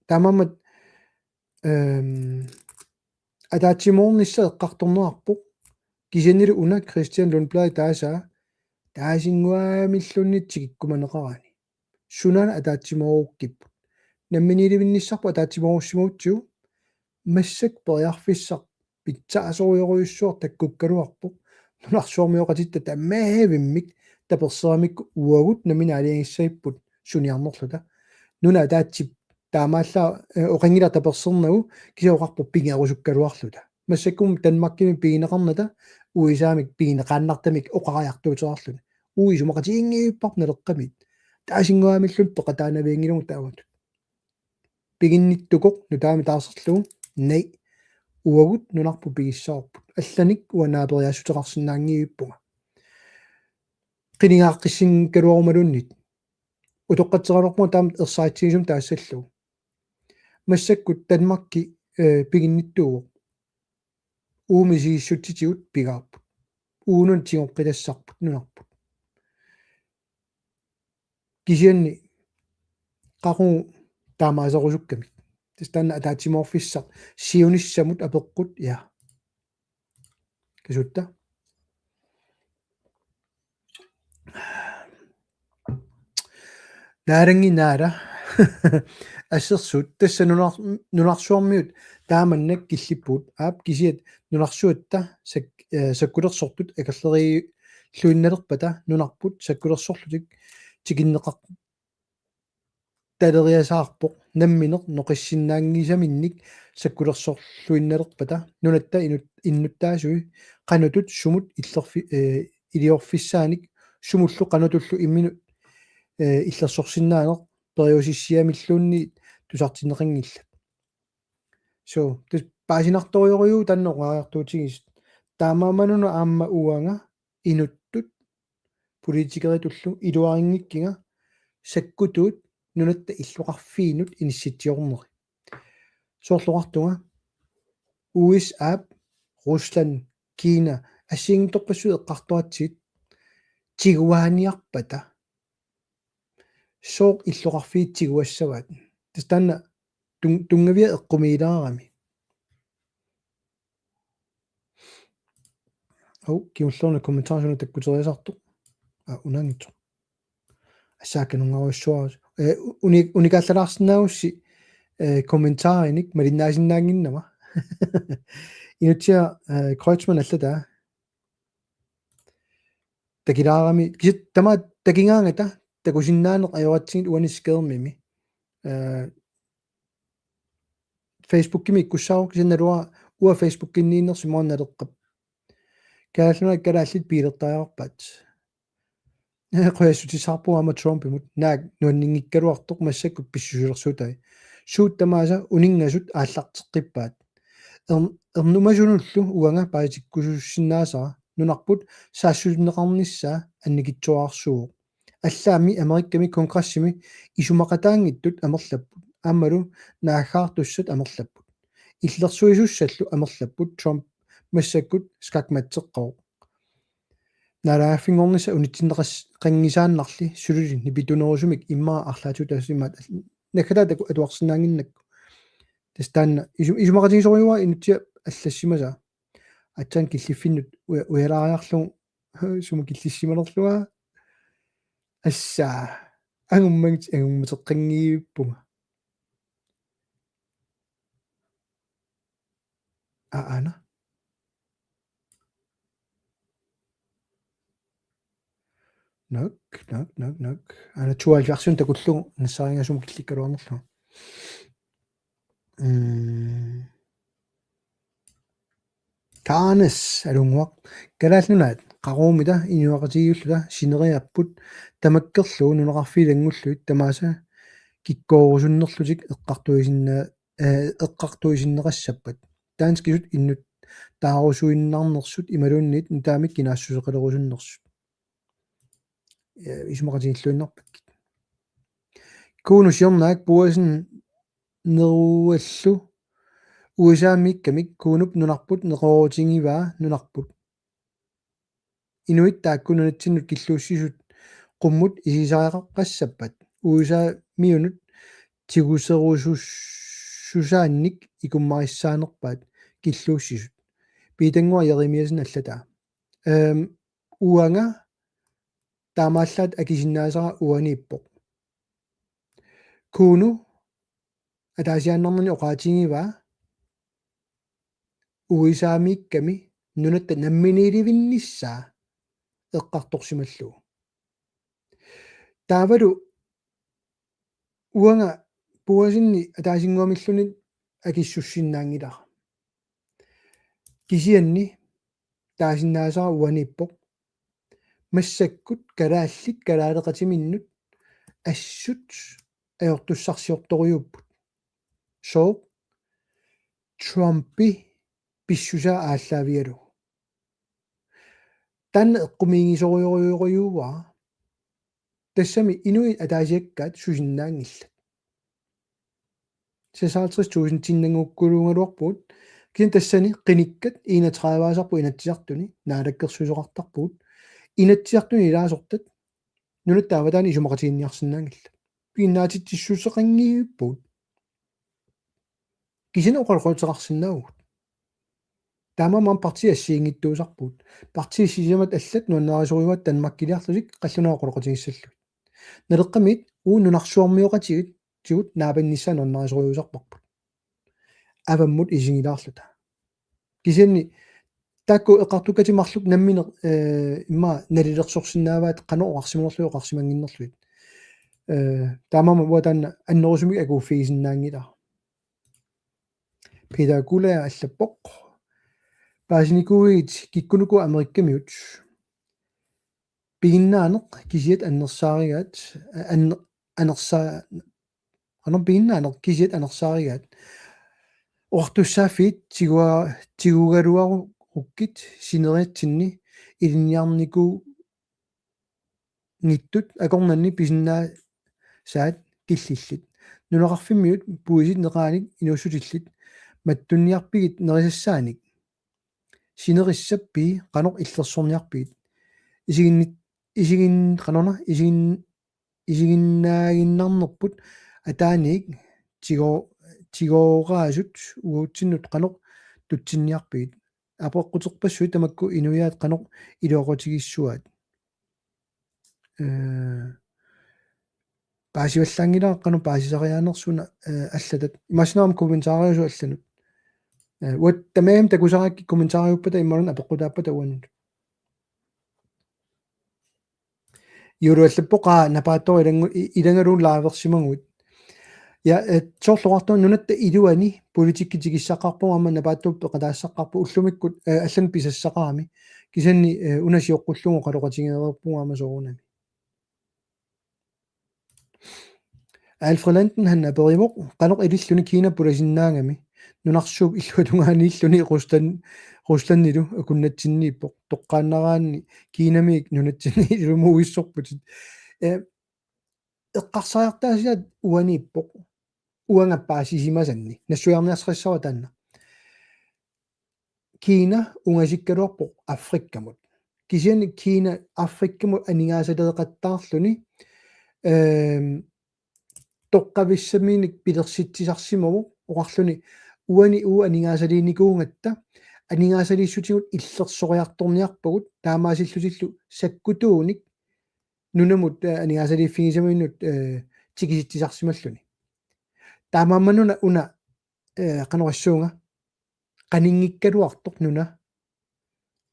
Taamaammat, ehm, ataatsimoornissaq eqqartorneqarpoq. Kisiannili una Christian Lundblad taasaa taasinnguamilluunniit tikikkumaneqarani. Sunaana ataatsimoorukkippoq. Namminiilivinnissarput ataatsimoorussimagutsigu massakkut periarfissaq pitsaasorujorujussuaq takkukkaluarpoq. Nunarsuarmioqatitta tamaavimmik taperseramikku uagut nammineq aalajangissagipput suniarnerluta. Nunat ataatsip taamaallaat, eh, oqanngilaq tapersernagu kisianni oqarpoq pigerusukkaluarluta. Massakkut Danmarkimi pigineqarnata U S A-mik pigineqaannartumik oqariartuuteqarluni. Uagut isumaqatiginngivipparput Naleqqamiit. Taasinnguamilluunniit peqataanavianngilagut taamatut. Piginnittukoq nutaamik taarserlugu, nej, uagut nunarput pigissavarput. Allanik uanga naaperiaassuteqarsinnaanngivippunga. Qinigaaqqissinngikkaluarumaluunniit. Utoqqatseraluarpunga taamatut ersaritsigisumik taassallugu. Massakkut Danmarki, eh, piginnittuuvoq. Uumi siissutitigut pigaapput. Uunun tigoqqitassarput nunarput. Kisianni qaqugu taamaaserusukkamik. Tassa taanna ataatsimoorfissaq siunissamut apeqqut, ja. Kisianni. Naarangi naara. Assersuut tassa nunar-, nunarsuarmiut taamannak killippugut, aap, kisiat nunarsuatta sak-, eh, sakkulersortut akerleriilluinnalerpata nunarput sakkulersorlutik tikinneqar-, taleriasaarpoq nammineq noqissinnaanngisaminnik sakkulersorluinnalerpata nunatta inut-, innuttaasui qanutut sumut illerfi-, eh, iliorfissaanik sumullu qanutullu imminut, eh, illersorsinnaaneq periusissiamilluunniit tusartinneqanngillat. So, tassa paasinartorujorujuuvoq taanna oqariartuutigisoq. Taamaammanuna aamma uanga inuttut politikeritullu iluarinngikkiga sakkutuut nunatta illoqarfiinut inissitsiorneri. Soorlu oqartunga U S A-p, Rusland, Kina, assigiinngitsorpassuit eqqartoratsigit tiguaaniarpata sooq illoqarfiit tiguassavaat. Tassa taanna tun-, tunngavia eqqumiilaarami. Au, kingullermik kommentarisuna takkuteriasartoq. Aa, unaanngitsoq. Assaakkanungarujussuarus. Eh, uni-, unikaallalaarsinnaagussi, eh, kommentarinik malinnaasinnaannginnama. Inutsiaq, eh, Kreutzmann allataa. Takilaarami, kisianni tamaat takigaangata, takusinnaaneq ajoratsigit uani skærmimi. Eh, Facebookimi ikkussaavoq, kisianni naluara uanga Facebookinniinnersoq immaqa naleqqap. Kalaallit Nunaat kalaallit biilertariaqarpaat. Qujassutissaqarpugut aamma Trumpimut. Naak nuanninngikkaluartoq massakkut pissusilersuutai. Suut tamaasa uninngasut aallarteqqippaat. Ern-, ernumasunullu uanga paasitikkusussinnaasara nunarput saassunneqarnissaa annikitsuararsuuvoq. Allaammi Amerikami kongressimi isumaqataanngitsut amerlapput. Aammalu naaggaartussat amerlapput. Illersuisussallu amerlapput Trump massakkut skakmatseqqavoq. Naalagaaffinngornissaq unitsinneqas-, qanngisaannarli suli nipitunerusumik immaqa arlaatigut taassuma al-, naggataata atuarsinnaannginnakku. Tassa taanna isu-, isumaqatigisorujussuuara inutsiap allassimasaa. Aatsaat killiffinnut uja-, ujalaariarlugu sumut killissimanerlunga. Assaa. Angummagit angummateqqanngivippunga. Aa, aana. Nok, nok, nok, nok. Aana tooghalvfjerds takullugu nassaarigassumik killikkaluarnerlugu. Mm. Kaanes, alunnguaq. Kalaallit Nunaat, qaqugumita inuiaqatigiilluta sineriapput tamakkerlugu nunaqarfiit ilanngullugit tamaasa kikkoorusunnerlutik eqqartuisinna-, eh, eqqartuisinneqassappat. Danskisut innuttaarusuinnarnersut imaluunniit nutaamik kinaassuseqalerusunnersut. Eh, isumaqatigiilluinnarpakkit. Kuno siornaak puasin neruallu U S A-miikkamik Kunup nunarput neqeroorutigivaa nunarput. Inuit taakku nunatsinnut killuussisut qummut isisariaqaqqassappat U S A-miunut tiguserusussusaannik ikummarissaanerpaat killuussisut. Piitannguaq Jeremiassen allataa. Ehm, uanga taamaallaat akisinnaasara uaniippoq. Kuno ataasiaannarnerni oqaatigivaa U S A-miikkami nunatta namminiilivinnissaa eqqartorsimallugu. Taavalu uanga puasinni ataasinnguamilluunniit akissussinnaanngilara. Kisianni taasinnaasara uaniippoq. Massakkut kalaallit kalaaleqatiminnut assut ajortussarsiortorujuupput. Sooq? Trumpi pissusaa aallaavigalugu. Taanna eqqumiigisorujorujorujuuara. Tassami inuit ataasiakkaat susinnaanngillat. seksoghalvtreds tusindinnanngukkaluugaluarpugut. Kisianni tassani qinikkat enogtredive-asarput Inatsisartuni, naalakkersuisoqartarpugut. Inatsisartuni ilaasortat nunatta avataani isumaqatiginninniarsinnaanngillat. Piginnaatitsissuseqanngippugut. Kisianni oqaloqateqarsinnaavugut. Taamaammat partiit assigiinngitsuusarpugut. Partiit sisamat allat nuannarisorujuugaat Danmarkiliarlutik qallunaat oqaloqatigissallugit. Naleqqamiit uagut nunarsuarmioqatigiit tigut naapannissaat nuannarisorujuusarparput. Avammut isigilaarluta. Kisianni taakku eqqartukkatit marluk nammineq, eh, immaqa nalilersorsinnaavaat qanoq oqarsimanerlugit oqarsimannginnerlugit. Eh, taamaammat uanga taanna annerusumik akuuffigisinnaanngilara. Peter Guldager allappoq: Paasinikuuit kikkunuku Amerikkamiut? Piginnaaneq kisiat annersaarigaat, an-, anersa-, qanoq piginnaaneq kisiat anersaarigaat. Oqartussaaffiit tigua-, tigugaluarukkit sineriatsinni ilinniarnikuunngitsut akornanni pisinnaasaat killillit. Nunaqarfimmiut puisit neqaanik inuussutillit mattunniarpigit nerisassaanik. Sinerissap pii qanoq illersorniarpigit? Isiginni-, isigin-, qanorna, isigin-, isiginnaaginnarnerput ataaniit tigo-, tigooraasut uagutsinnut qanoq tutsinniarpigit? Apeqquterpassuit tamakku inuiaat qanoq iluaqutigissuaat? Eh, paasivallaanngilara qanoq paasisariaanersut una, eh, allatat. Imaassinnaavoq kommentaariusut allanut. Eh, uanga tamarmik takusarakkit kommentaariuppata imaluunniit apeqqutaappata uannut. Juulu allappoq: Aa, Napaattooq ilanngu-, i-, ilanngullugit liversimaguit. Ja, eh, soorlu oqartunga nunatta iluani politikki tikissaqqaarpugut aamma Napaattooq peqataassaqarpoq ullumikkut, eh, allanut pisassaqarami. Kisianni, eh, una sioqqullugu oqaloqatigeereerpugut aamma soorunami. Alfred Landen, han aperimoq: Qanoq ililluni Kina pulasinnaagami? Nunarsuup illuatungaaniilluni Rusland, Ruslandilu akunnatsinniippoq. Toqqaannaraanni Kinamiit nunatsinni ilumuuissorputit. Eh, eqqarsariartaasiat uaniippoq. Uanga paasisimasanni. Nassuiarniarsarissavara taanna. Kina ungasikkaluarpoq Afrikkamut. Kisianni Kina Afrikkamut aningaasaleeqattaarluni, ehm, toqqavissaminik pilersitsisarsimavoq oqarluni: Uani uagut aningaasaliinikuugatta aningaasaliissutigut illersoriartorniarpagut taamaasillutillu sakkutuunik nunamut, eh, aningaasaliiffigisaminnut, eh, tikisitsisarsimalluni. Taamaammat una, una, eh, qanoq issuunga, qaninngikkaluartoq nuna.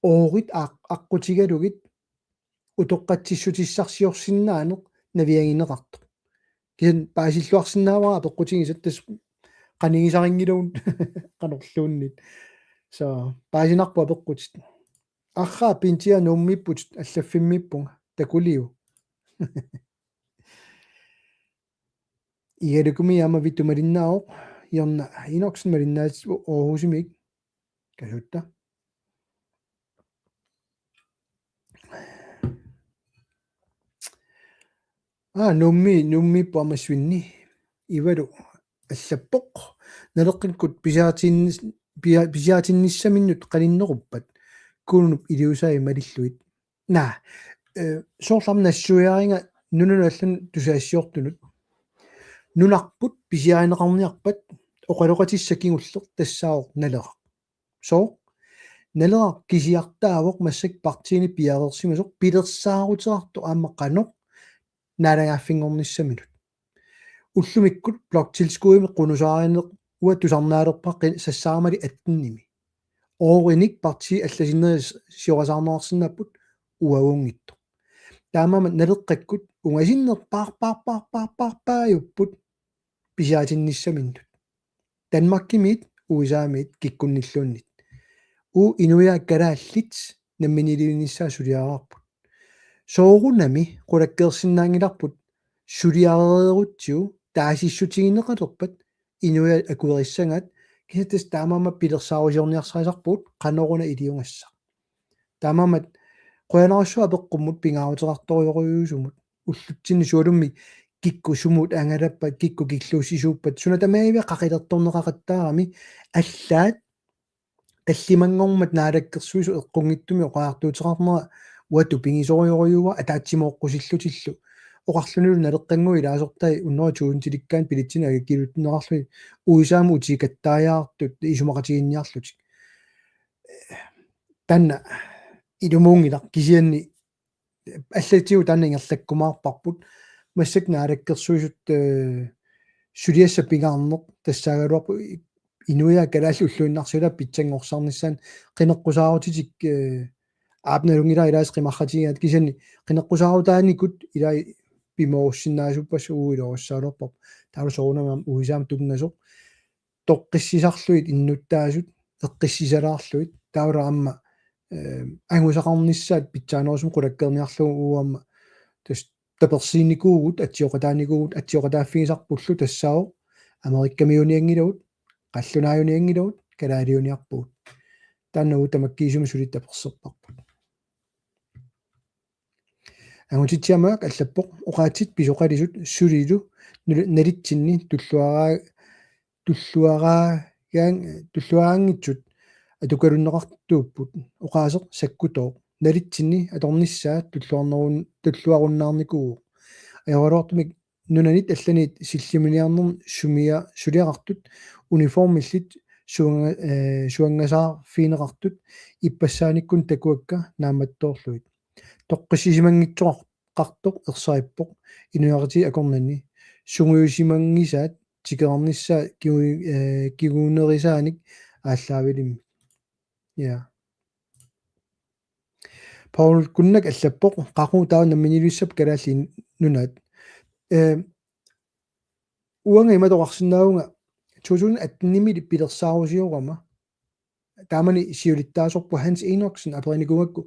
Oorit aq-, aqqutigalugit utoqqatsissutissarsiorsinnaaneq naviangineqartoq. Kisianni paasilluarsinnaavara apeqqutigisat tassa qanigisarinngilagut qanorluunniit. Så, paasinarpoq apeqqutit. Arraa Pintia Nuummiipputit, allaffimmiippunga. Takuliu. Igalukumi aamma Vittu malinnaavoq, Jonna Enoksen malinnaasoq Aarhusimiit. Kasuutta. Aa, Nuummi, Nuummiippoq aamma Svinni. Ivalu allappoq: Naleqqakkut pisiaritinnis-, pia-, pisiaritinnissaminnut qaninneruppat Kunup iliuusai malillugit? Naa, eh, soorlu aamma nassuiariga nunanut allanut tusagassiortunut. Nunarput pisiarineqarniarpat oqaloqatissaq kingulleq tassaavoq Naleraq. Sooq? Naleraq kisiartaavoq massakkut partiini piareersimasoq pilersaaruteqartoq aamma qanoq naalagaaffinngornissaminut. Ullumikkut bloktilskuddimik qunusaarineq uanga tusarnaalerpara qi-, sassaamali attenimi. Oorinik partiit allasinneri s-, siorasaarneqarsinnaapput uagunngitsoq. Taamaammat Naleqqakkut ungasinnerpaarpaarpaarpaarpaajupput pisiaritinnissaminnut. Danmarkimiit, U S A-miit kikkunnilluunniit. Uagut inuiaat kalaallit namminiilivinnissaat suliaraarput. Soorunami qulakkeersinnaanngilarput suliareerutsigu taasissutigineqalerpat inuiaat akuerissagaat, kisianni tassa taamaammat pilersaarusiorniarsarisarpugut qanoruna iliugassaq. Taamaammat qujanarsuaq apeqqummut pingaaruteqartorujussuusumut ullutsinni sualummik kikkut sumut angalappat, kikkut killuussisuuppat, suna tamaavimmi qaqilertorneqaqattaarami, allaat tallimanngormat naalakkersuisut eqqunngitsumik oqariartuuteqarnera uanga tupigisorujussuuara ataatsimooqqusillutillu. Oqarlunilu naleqqanngui ilaasortai hundrede tusindilikkaanni billetsinik aggiartuunneqarluni U S A-mut utiikattaajaartut isumaqatigiinniarlutik. Taanna ilumuunngilaq kisianni allatigut taanna ingerlakkumaarparput. Massakkut naalakkersuisut, eh, suliassat pingaarneq tassaagaluarpoq i-, inuiaat kalaallit ulluinnarsiutaat pitsanngorsarnissaat qineqqusaarutitik, eh, aap nalunngilara ilaasa qimarratigigaat kisianni qineqqusaarutaanikut ilai pimoorussinnaasuppassuit uagut iluarissaagaluarparput. Taavalu soorunami aamma U S A-mut tunngasoq toqqissisarlugit innuttaasut eqqissisalaarlugit taavalu aamma, eh, angusaqarnissaat pitsaanerusumik qulakkeerniarlugu uagut aamma tassa tapersiinikuuvugut, atsioqataanikuuvugut, atsioqataaffigisarpullu tassaavoq Amerikkamiuunianngilagut, qallunaajunianngilagut, kalaaliuniarpugut. Taanna uagut tamakkiisumik suli taperserparput. Angutitsiaq Mørch allappoq: Oqaatsit pisoqalisut sulilu nul-, nalitsinni tulluaraa-, tulluaraagaan-, tulluaraanngitsut atukalunneqartuupput. Oqaaseq sakkutooq. Nalitsinni atornissaa tulluarnerun-, tulluarunnaarnikuuvoq. Ajoraluartumik nunanit allanit sillimaniarnermi sumia-, suliaqartut uniformillit suanga-, eh, suangasaarfigineqartut ippassaanikkut takuakka naammattoorlugit. Toqqissisimanngitsoqartoq ersarippoq inuiaqatigiit akornanni. Sungiusimanngisaat tikerarnissaa kigu-, eh, kigunerisaanik aallaavilimmik. Ja. Paul Kunnak allappoq: Qaqugu taava namminiilissappat Kalaallit Nunaat? Eh, uanga imatut oqarsinnaavunga to tusind atten-imi pilersaarusiorama. Taamani siulittaasorput Hans Enoksen aperinikuugakku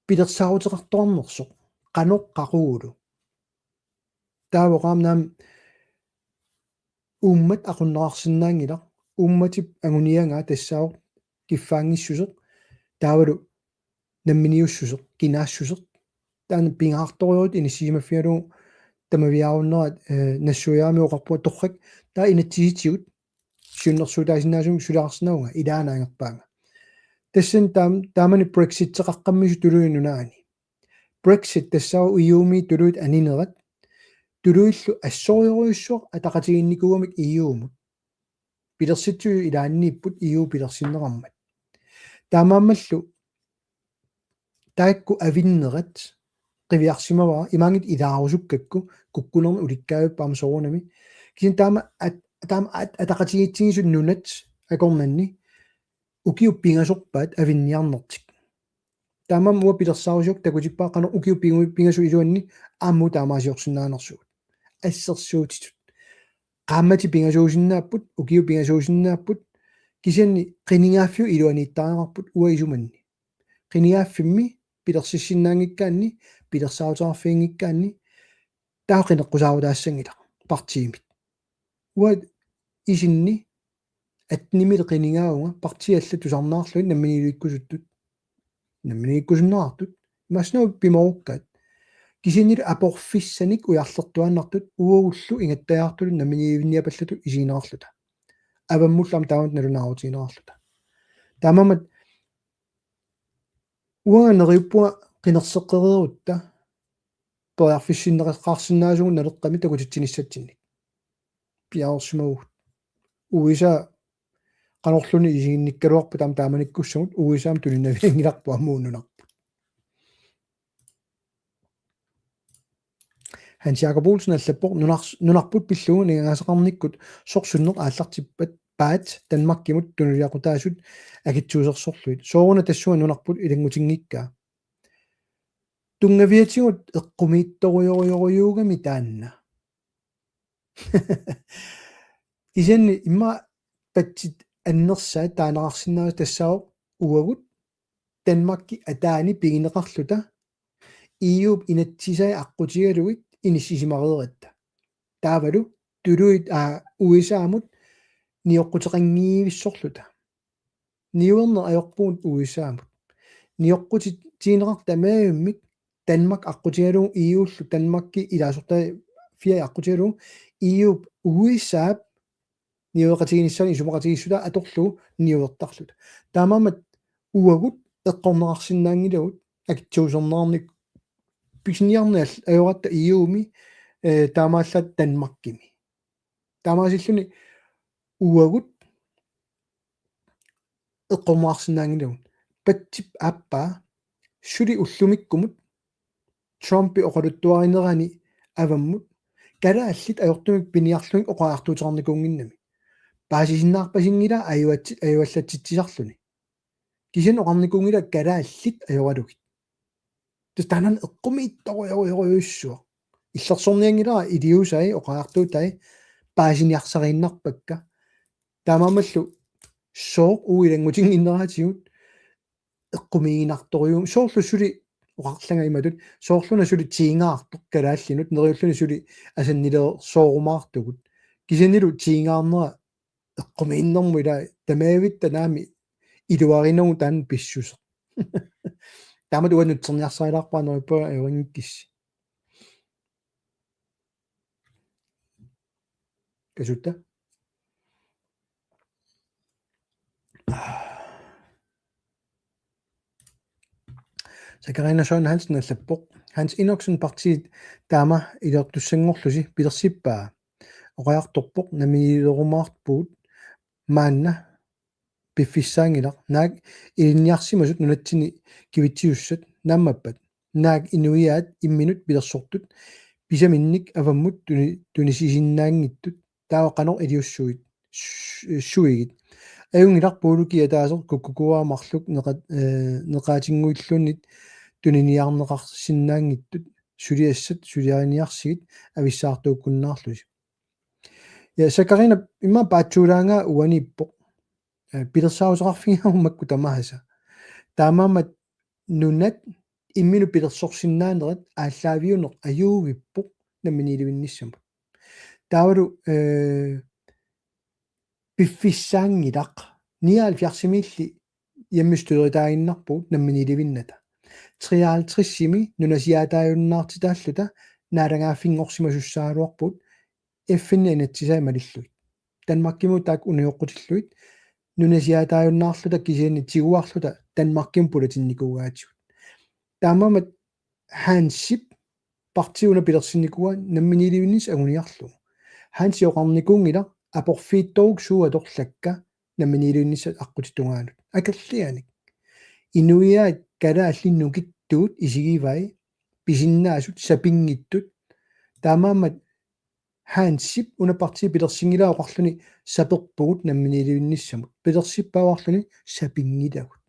pilersaaruteqartoqarnersoq. Qanoq qaqugulu. Taava oqarami aamma uummat aqunneqarsinnaanngilaq, uummatip anguniagaa tassaavoq kiffaanngissuseq, taavalu namminiussuseq, kinaassuseq. Taanna pingaartorujuuvoq inissisimaffigalugu tamaviaarunnerat, eh, nassuiaarami oqarpunga torrak, taava inatsisitigut siunnersuutaasinnaasumik suliaqarsinnaavunga, ilaana angerpaanga. Tassani taam-, taamani Brexiteqaqqammisut tuluit nunaanni. Brexit tassaavoq E U-mi tuluit aninerat. Tuluillu assorujussuaq ataqatigiinnikuugamik E U-mut. Pilersitsisut ilaanniipput E U pilersinneqarmat. Taamaammallu taakku avinnerat qiviarsimavara imaanngitsoq ilaarusukkakku kukkunerni ulikkaavippoq aamma soorunami. Kisianni taama at-, taama at-, ataqatigiitsigisut nunat akornanni ukiut pingasorpaat avinniarnertik. Taamaammat uanga pilersaarusiorama takutippara qanoq ukiut pingu-, pingasut iluanni aamma taamaasiorsinnaanersugut. Assersuutitut. Qaammatit pingasuusinnaapput, ukiut pingasuusinnaapput, kisianni qinigaaffiup iluaniittariaqarput uanga isumanni. Qinigaaffimmi pilersissinnaanngikkaanni, pilersaaruteqarfiginngikkaanni, taava qineqqusaarutaassanngilaq partiimit. Uanga isinni atten-imi qinigaavunga partiit allat tusarnaarlugit namminiilivikkusuttut. Namminiivikkusunneqartut. Imaassinnaavoq pimoorukkaat. Kisiannili aporfissanik ujarlertuaannartut uagullu ingattajaartutut namminiilivinniapallatut isigineqarluta. Avammullu aamma taamatut nalunaarutigineqarluta. Taamaammat uanga neriuppunga qinerseqqereerutta periarfissinneqaqqamik takutitsinissatsinnik. Piareersimavugut. U S A qanorluunniit isiginnikkaluarpat taama taamanikkussamut U S A-mut tuninavianngilarput aamma uagut nunarput. Hans Jakob Olsen allappoq: Nunars-, nunarput pillugu aningaasaqarnikkut sorsunneq aallartippat paat Danmarkimut tunuliaqutaasut akitsuusersorlugit. Sooruna tassunga nunarput ilanngutinngikkaa? Tunngaviatigut eqqumiitsorujorujorujuugami taanna. Kisianni immaqa patsit annersaat taaneqarsinnaasut tassaavoq uagut Danmarki ataani pigineqarluta E U-p inatsisai aqqutigalugit inissisimareeratta. Taavalu tuluit, aa, U S A-mut nioqquteqanngivissorluta. Niuerneq ajorpugut U S A-mut. Nioqqutit-, tigineqartut tamaavimmik Danmark aqqutigalugu E U-llu Danmarki ilaasortai Pia aqqutigalugu E U-p U S A-p niueqatigiinnissaanut isumaqatigiissutaat atorlugu niuertarluta. Taamaammat uagut eqqorneqarsinnaanngilagut akitsuuserneqarnikkut pisiniarneq ajoratta E U-mi, eh, taamaallaat Danmarkimi. Taamaasilluni uagut eqqorneqarsinnaanngilagut. Patsip aappaa suli ullumikkumut Trumpi oqaluttuarinerani avammut kalaallit ajortumik piniarlugit oqariartuuteqarnikuunnginnami. Paasisinnaarpasinngilaa ajuatsi-, ajuallatsitsisarluni. Kisianni oqarnikuunngilaa kalaallit ajoralugit. Tassa taanna eqqumiitsorujorujorujussuaq. Illersornianngilara iliuusai oqariartuutai paasiniarsariinnarpakka. Taamaammallu sooq uagut ilanngutinnginneratigut eqqumiiginartorujuuvoq. Soorlu suli oqarlanga imatut, soorluna suli tiingaartoq kalaallinut, neriulluni suli asannilersoorumaartugut. Kisiannili tiingaarnera eqqumiinnermut ilaa tamaavitta naamik iluarinagu taanna pissuseq. Taamatut uanga nutserniarsarilaarpara neriuppunga ajorinngikkussi. Kasuta. Sakarina Søren Hansen allappoq: Hans Enoksen, partiit taama iliortussanngorlusi pilersippaa? Oqariartorpoq namminiilerumaarpugut maanna piffissaanngilaq, naak ilinniarsimasut nunatsinni kivitsisussat naammappat, naak inuiaat imminut pilersortut pisaminnik avammut tuni-, tunisisinnaanngitsut, taava qanoq iliussuit, su-, suigit. Ajunngilaq puulukiaq ataaseq kukkukuaa marluk neqa-, eh, neqaatinnguilluunniit tuniniarneqarsinnaanngitsut, suliassat suliariniarsigit avissaartuukkunnaarlusi. Ja, Sakarina immaqa paatsuulaangaa uaniippoq. Eh, pilersaaruteqarfigaarput makku tamaasa. Taamaammat nunat imminut pilersorsinnaanerat aallaaviuneq ajuuvippoq namminiilivinnissamut. Taavalu, eh, piffissaanngilaq. Nioghalvfjerdsimiilli hjemmestyretaaginnarpugut namminiilivinnata. Treoghalvtredsimi nunasiaataajunnaartitaalluta naalagaaffinngorsimasussaagaluarpugut F N-ip inatsisai malillugit. Danmarkimut taakku unioqqutillugit nunasiaataajunnaarluta kisianni tiguarluta Danmarkimut pulatinnikuugaatigut. Taamaammat Hansip partii una pilersinnikuuaa namminiilivinnissaq anguniarlugu. Hansi oqarnikuunngilaq aporfiittoruk suut atorlakka namminiilivinnissat aqqutip tungaanut. Akerlianik. Inuiaat kalaallit nukittuut isigivai pisinnaasut sapinngittut. Taamaammat Hansip una partii pilersinngilaa oqarluni saperpugut namminiilivinnissamut. Pilersippaa oqarluni sapinngilagut.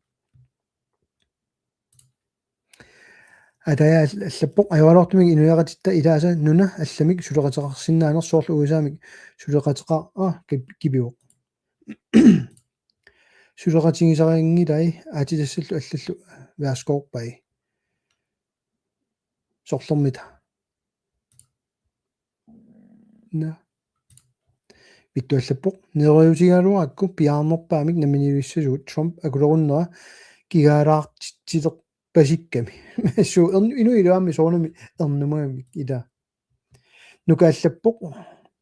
Ataja all-, allappoq: Ajoraluartumik inuiaqatitta ilaasa nuna allamik suleqateqarsinnaaneq soorlu U S A-mik suleqateqar-, ah, kip-, kipivoq. Suleqatigisarinngilaat aatsitassallu allallu værsgoorpai. Sorlermita. Nå. Vittu allappoq: Neriuutigaluarakku piaarnerpaamik namminiilissasugut, Trump akulerunnera kigaalaartitsilerpasikkami. Suu, ern-, inuit iluamik soorunami ernumagamik ilaa. Nuka allappoq: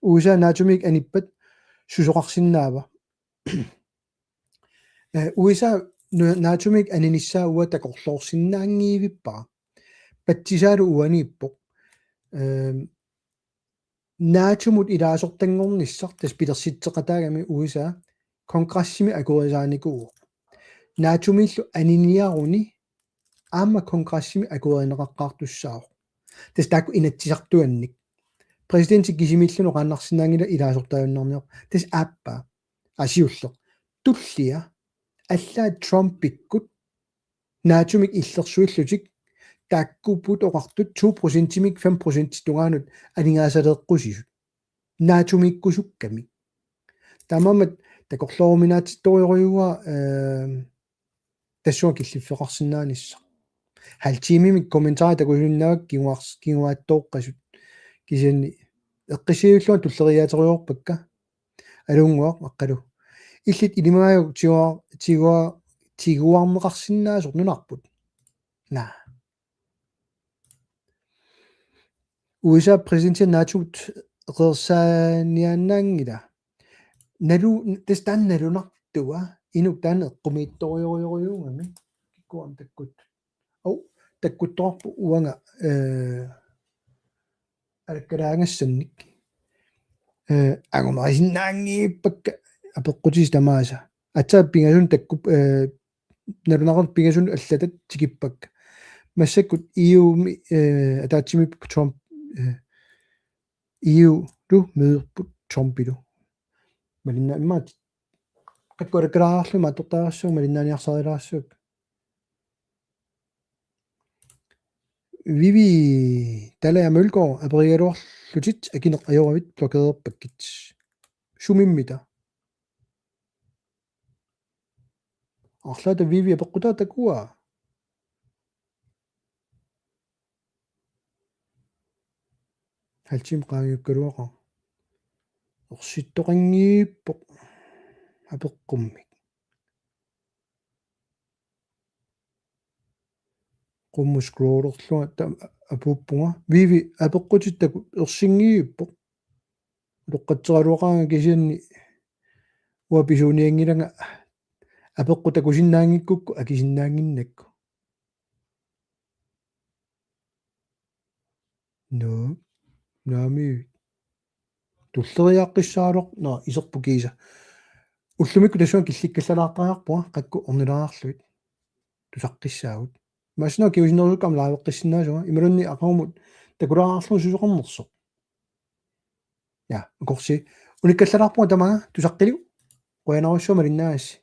U S A NATO-mik anippat susoqarsinnaava? Eh, U S A nu-, NATO-mik aninissaa uanga takorloorsinnaanngivippara. Patsisaalu uaniippoq. Ehm, NATO-mut ilaasortanngornissaq tassa pilersitseqataagami U S A kongressimi akuerisaanikuuvoq. NATO-miillu aniniaruni aamma kongressimi akuerineqaqqaartussaavoq. Tassa taakku inatsisartuannik. Præsidenti kisimiilluni oqaannarsinnaanngilaq ilaasortaajunnaarniarpoq. Tassa aappaa. Asiulleq. Tullia. Allaat Trumpikkut NATO-mik illersuillutik taakkuupput oqartut to procentimik fem procentit tungaanut aningaasaleeqqusisut. NATO-miikkusukkamik. Taamaammat takorlooruminaatsittorujussuuara, ehm, tassunga killiffeqarsinnaanissaq. Halv timemik kommentarit takusinnaavakka kinguars-, kinguaattooqqasut. Kisianni eqqissiviullunga tulleriiaaterujoorpakka. Aluunnguaq Aqqalu. Illit ilimagaajuk tigua-, tigua-, tiguarneqarsinnaasoq nunarput? Naa. U S A præsidenti NATO-t eqeersaaniaannaanngila. Nalu-, tassa taanna nalunartua, inuk taanna eqqumiitsorujorujuugami. Kikkuam takkut. Au, takkuttoqarpoq uanga, eh, alakkalaangassannik. Eh, angumerisinnaanngippakka apeqqutisi tamaasa. Aatsaat pingasunut takkup-, eh, nalunaqartut pingasunut allatat tikippakka. Massakkut E U-mi, eh, ataatsimiippoq Trump, eh, E U-lu møderput Trumpilu. Malinna-, immaqa qakkut alakkalaarlugit atortariaqarsuugut malinnaaniarsarilaarsuugut. Vivi, Dalager Mølgaard, aperigaluarlutit akineq ajoravit blokererpakkit. Sumimmita? Arlaata Vivi apeqqutaa takuaa. Halv time qaangiukkaluaqaaq. Ersittoqanngiippoq apeqqummik. Qummut scrollerlunga ta-, apuuppunga. Vivi apeqqutit taku-, ersinngiippoq. Utoqqatseraluaqaanga kisianni uanga pisuunianngilanga apeqqut takusinnaanngikkukku akisinnaannginnakku. Nuu. Naamik. Tulleriiaqqissaarluarpoq. Naa, iserpoq kiisa. Ullumikkut tassunga killikkallalaartariaqarpunga, qakkut ornilaarlugit. Tusaqqissaagut. Imaassinnaavoq kingusinnerusukkut aamma liveqqissinnaasunga. Imaluunniit aqagumut takulaarlugu susoqarnersoq. Ja, akorsi. Unikkallalaarpunga tamaanga, tusaqqiliuk. Qujanarsuaq malinnaagassi.